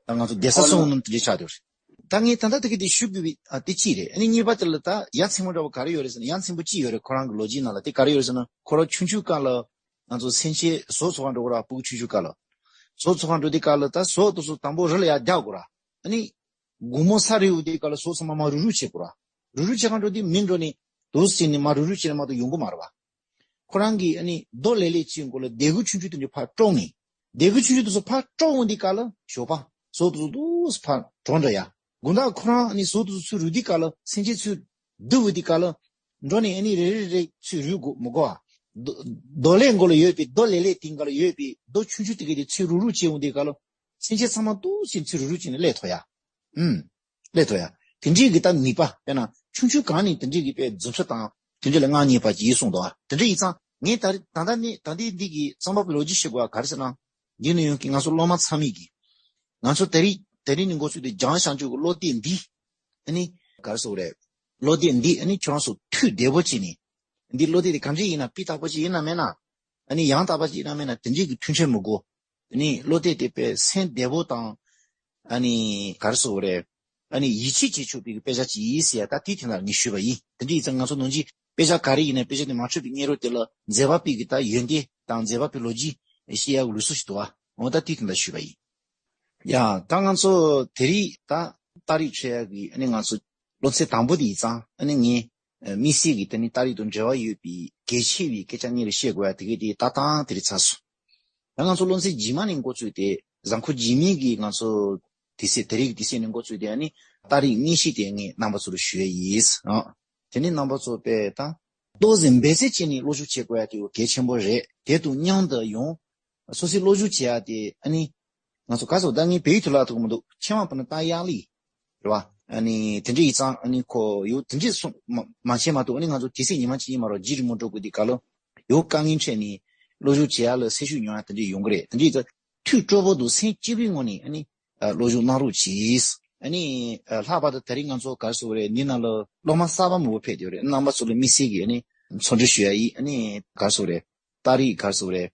ད་ང་ཚོ་གདན་ས་ཨོ་ལོ། སོང་ནམ་དེ་འདྲ་ཆགས་བསྡད་ཡོད་རེད། ད་ངས་ད་ལྟ་དེ་ག་དེ་ཞུ་དགོས་པའི་ཨ་དེ་གཅིག་རེད། ཨ་ནི་གཉིས་པ་དེ་ལ་ད་ཡ་མཚན་པོ་འདྲ་བོ་ག་རེ་ཡོད་རེད་ཟེར་ན། ཡ་མཚན་པོ་གཅིག་ཡོད་རེད། ཁོ་རང་གི་ལོ་རྒྱུས་ནང་ལ་དེ་ག་རེ་ཡོད་རེད་ཟེར་ན། ཁོ་རང་ཆུང་ཆུང་སྐབས་ལ་ང་ཚོ་སེམས་ཅན་ཟོག་འཚོ་ག་འགྲོ་གི་ར། སྤུ་གུ་ཆུང་ཆུང་སྐབས་ལ་ཟོག་འཚོ་ག་འགྲོ་དུས་སྐབས་ལ་ད་ཟོག་དེ་ཚོ་དང་པོ་རི་ལ་ཡར་རྒྱག་དགོས་ར། ཨ་ནི་དགོང་མོ་ས་རུབ་དུས་སྐབས་ལ་ཟོག་ཚང་མ་མར་རུབ་རུབ་བྱེད་དགོས་ར། རུབ་རུབ་བྱེད་ག་འགྲོ་དུས་མི་འགྲོ་ནས་དུག་སེལ་ནས་མར་རུབ་རུབ་བྱེད་ནས་མ་གཏོགས་ཡོང་གི་མ་རེད་པ། ཁོ་རང་གིས་ཨ་ནི་རྡོ་ལེབ་ལེབ་ཅིག་མགོ་ལ་ལྡེ་གུ་ཆུང་ཆུང་དེ་འདྲ་ཕར་དཀྲོགས་ནས། ལྡེ་གུ་ཆུང་ཆུང་དེ་ཚོ་ཕར་དཀྲོགས་འོང་དུས་སྐབས་ལ་ཞོགས་པ་ཟོག་དེ་ཚོ་འདུག་སེ་ཕར་གྲོངས་འགྲོ་ཡ། དགོང་དག་ཁོ་རང་ཨ་ནི་ཟོག་དེ་ཚོ་ཚུར་རུབ་དུས་སྐབས་ལ། སེམས་ཅན་ཚུར་བསྡུ་འོང་དུས་སྐབས་ལ། འགྲོ་ནས་ཨ་ནི་རེ་རེ་རེ་ཚུར་རུབ་དགོས་མི་དགོས་ཨ། རྡོ་རྡོ་ལེབ་མགོ་ལ་ཡོད་པའི་རྡོ་ལེབ་ལེབ་དེའི་སྒང་ལ་ཡོད་པའི་རྡོ་ཆུང་ཆུང་དེ་ག་དེ་ཚུར་རུབ་རུབ་བྱེད་འོང་དུས་སྐབས་ལ། སེམས་ཅན་ཚང་མ་འདུག་སེ་ཚུར་རུབ་རུབ་བྱས་ནས་སླེབས་ཐུབ་ཡ། ཨུམ། སླེབས་ཐུབ་ཡ། དེ་འདྲའི་གི་ད་ནུས་པ། དཔེར་ན་ཆུང་ཆུང་སྒང་ནས་དེ་འདྲའི་གི་དཔེ་རྫུ་འཕྲུལ་དང་དེ་འདྲ་ལ་མངའ་བརྙེས་པ་ཅིག་ཡིན་གསུངས་འདུག་ཨ། དེ་འདྲ་ཡིན་ཙང་ངས་ད་རེས་ད་ལྟ་ནས་ད་ལྟའི་འདི་གི་རྩོམ་པ་པོའི་ལོ་རྒྱུས་བཤད་དགོས་པ་ག་རེ་ཟེར་ན། འདི་ནས་ཡོང་གི་ང་ཚོ་སློབ་མ་ཚང་མས་གི། ང་ཚོ་ད་རེས་ད་རེས་ནས་འགོ་ཚུགས་ཏེ་འཇང་ཤང་ཆུ་གི་བློ་གཏད་འདི། ཨ་ནི་ག་རེ་ཟེར་དགོས་རེད། བློ་གཏད་འདི་ཨ་ནི་ཁྱོད་རང་ཚོ་ཐུགས་བདེ་པོ་བྱས་ནས། འདི་བློ་གཏད་དེ་གང་འདྲ་ཡིན་ན། སྤུས་དག་པོ་ཅིག་ཡིན་ན་མེད་ན། ཨ་ནི་ཡང་དག་པ་ཅིག་ཡིན་ན་མེད་ན། དེ་འདྲའི་གི་མཐུན་རྐྱེན་མི་དགོས། དེ་ནི་བློ་གཏད་དེ་དཔེ་སེམས་བདེ་པོ་དང་། ཨ་ནི་ག་རེ་ཟེར་དགོས་རེད། ཨ་ནི་ཡིད་ཆེས་བྱེད་ཆོག་པའི་གི་དཔེ་ཆ་ཅིག་ཡིན་ཟེར་ཡ། ད་དེའི་དོན་དག་ངས་ཞུས་པ་ཡིན། དེ་འདྲ་ཡིན་ཙང་ང་ཚོ་ནང་ཆོས་དཔེ་ཆ་ག་རེ་ཡིན་ན། དཔེ་ཆ་དེ་མ་འཁྱོལ་བའི་སྔས་རོ་དེ་ལ་མཛད་པ་པའི་གི་ད་ཡོན་ཏན་དང་མཛད་པ་པའི་ལོ་རྒྱུས་བཤད་ཡ་གི་ལུགས་སྲོལ་ཞིག་འདུག་པ། འོ་ད་དེའི་དོན་དག་ཞུས་པ་ཡིན། ཡ། ད་ང་ཚོ་དེ་རིང་ད་རྟགས་རིགས་འཁྲིད་ཡ་གི་ཨ་ནི་ང་ཚོ་སློབ་ཚན་དང་པོ་དེ་ཡིན་ཙང་། ཨ་ནི་ངས་ཨ་དམིགས་བསལ་གྱི་དེ་ནི་རྟགས་རིགས་དང་འབྲེལ་བ་ཡོད་པའི་གལ་ཆེ་བའི་སྐད་ཆ་གཉིས་རེ་བཤད་དགོས་ཡ་དེ་གའི་དེ་ད་ཐེངས་དེ་རིང་ཚར་སོང་། ད་ང་ཚོ་སློབ་ཚན་རྗེས་མ་ནས་འགོ་བཙུགས་ཏེ། གཟའ་འཁོར་རྗེས་མའི་གི་ང་ཚོ་དུས་ཚོད། དེ་རིང་གི་དུས་ཚོད་ནས་འགོ་བཙུགས་ཏེ། ཨ་ནི་རྟགས་རིགས་གཉིས་ཤིག་དེ་ངས་རྣམ་པ་ཚོ་ལ་ཞུ་ཡ་ཡིན། ཨ། དེ་ནི་རྣམ་པ་ཚོ་དཔེ་ད་ཏོག་ཙམ་འབད་བརྩོན་བྱས་ནས་སློབ་སྦྱོང་བྱེད་དགོས་ཡ་དེ་གལ་ཆེན་པོ་རེད། དེ་དང་མཉམ་དུ་ཡང་སོ་སོའི་སློབ་སྦྱོང་བྱེད་ཡ་དེ། ཨ་ནི་ང་ཚོ་ག་ཚོད་ད་ངས་བལ་ཡུལ་དུ་ལ་ཐུག་མི་འདུག་ཁྱེད་མ་པ་ན་ཏང་ཡག་ལི་རེད་བ། ཨ་ནི་དེ་འདྲ་ཡིན་ཙང་། ཨ་ནི་ཁོ་ཡོད་དེ་འདྲ་སོང་མ་མ་བྱས་མ་གཏོགས། ཨ་ནི་ང་ཚོ་དུས་ཚོད་ཉི་མ་གཅིག་གཉིས་མ་གཏོགས་རྗེས་རིང་མོ་འགྲོ་དགོས་དུས་སྐབས་ལ་ཡོད་དཀའ་ངལ་འཕྲད་ནས་སློབ་སྦྱོང་བྱེད་ཡ་ལ་སེམས་ཤུགས་ཉུང་ཡ་དེ་འདྲ་ཡོང་གི་རེད། དེ་འདྲ་ཡིན་ཙང་ཐུགས་སྤྲོ་པོ་དང་སེམས་སྐྱིད་པོའི་ངང་ནས། ཨ་ནི་ཨ་སློབ་སྦྱོང་གནང་རོགས་གྱིས། ཨ་ནི་ཨ་ལྷག་པར་དུ་དེ་རིང་ང་ཚོ་ག་རེ་ཟེར་དགོས་རེད། འདི་ནང་ལ་སློབ་མ་གསར་པ་མང་པོ་ཕེབས་ཡོད་རེད། རྣམ་པ་ཚོ་ལ་དམིགས་བསལ་གྱི་ཨ་ནི་འཚམས་འདྲི་ཞུ་ཡ་ཡིན། ཨ་ནི་ག་རེ་ཟེར་དགོས་རེད། རྟགས་རིགས་ག་རེ་ཟེར་དགོས་རེད།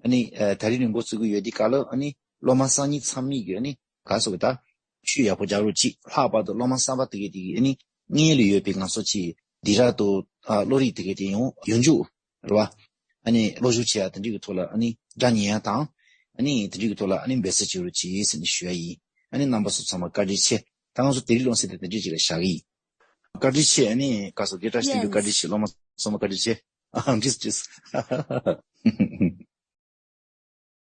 ཨ་ནི་ཨ་ད་རིང་ནས་འགོ་བཙུགས་ཀྱི་ཡོད་དུས་སྐབས་ལ། ཨ་ནི་སློབ་མ་སང་ཉིན་མཚམས་གཉིས་ཀྱི་ཨ་ནི་ག་རེ་ཟེར་དགོས། ད་ཤུགས་ཡག་པོ་རྒྱག་རོགས་གྱིས། ལྷག་པར་དུ་སློབ་མ་གསར་པ་དེ་གའི་དེ་གའི་ཨ་ནི་སྔོན་ལ་ཡོད་པའི་ང་ཚོ་གི་སྡིགས་ར་དང་། ཨ་བློ་རིག་དེ་གའི་དེ་ཡང་ཡོང་རྒྱུ་རེད་བ། ཨ་ནི་སློབ་སྦྱོང་བྱེད་ཡ་དེ་འདྲ་གི་ཐོག་ལ་ཨ་ནི་སྒྲ་ཉན་ཡ་དང་། ཨ་ནི་དེ་འདྲ་གི་ཐོག་ལ་ཨ་ནི་འབད་བརྩོན་བྱེད་རོགས་གྱིས་ཟེར་ནས་ཞུ་ཡ་ཡིན། ཨ་ནི་རྣམ་པ་ཚོ་ཚང་མ་བཀའ་དྲིན་ཆེ། ད་ང་ཚོ་དེ་རིང་སློབ་ཚན་དེ་དེ་འདྲ་ཅིག་ལ་བཞག་གི་ཡིན། བཀའ་དྲིན་ཆེ། ཨ་ནི་ག་རེ་ཟེར། སྐད་གྲགས་ཤིག་ཏུ་བཀའ་དྲིན་ཆེ། སློབ་མ་ཚང་མ་བཀའ་དྲིན་ཆེ། ཨ་ཇིས་ཇིས།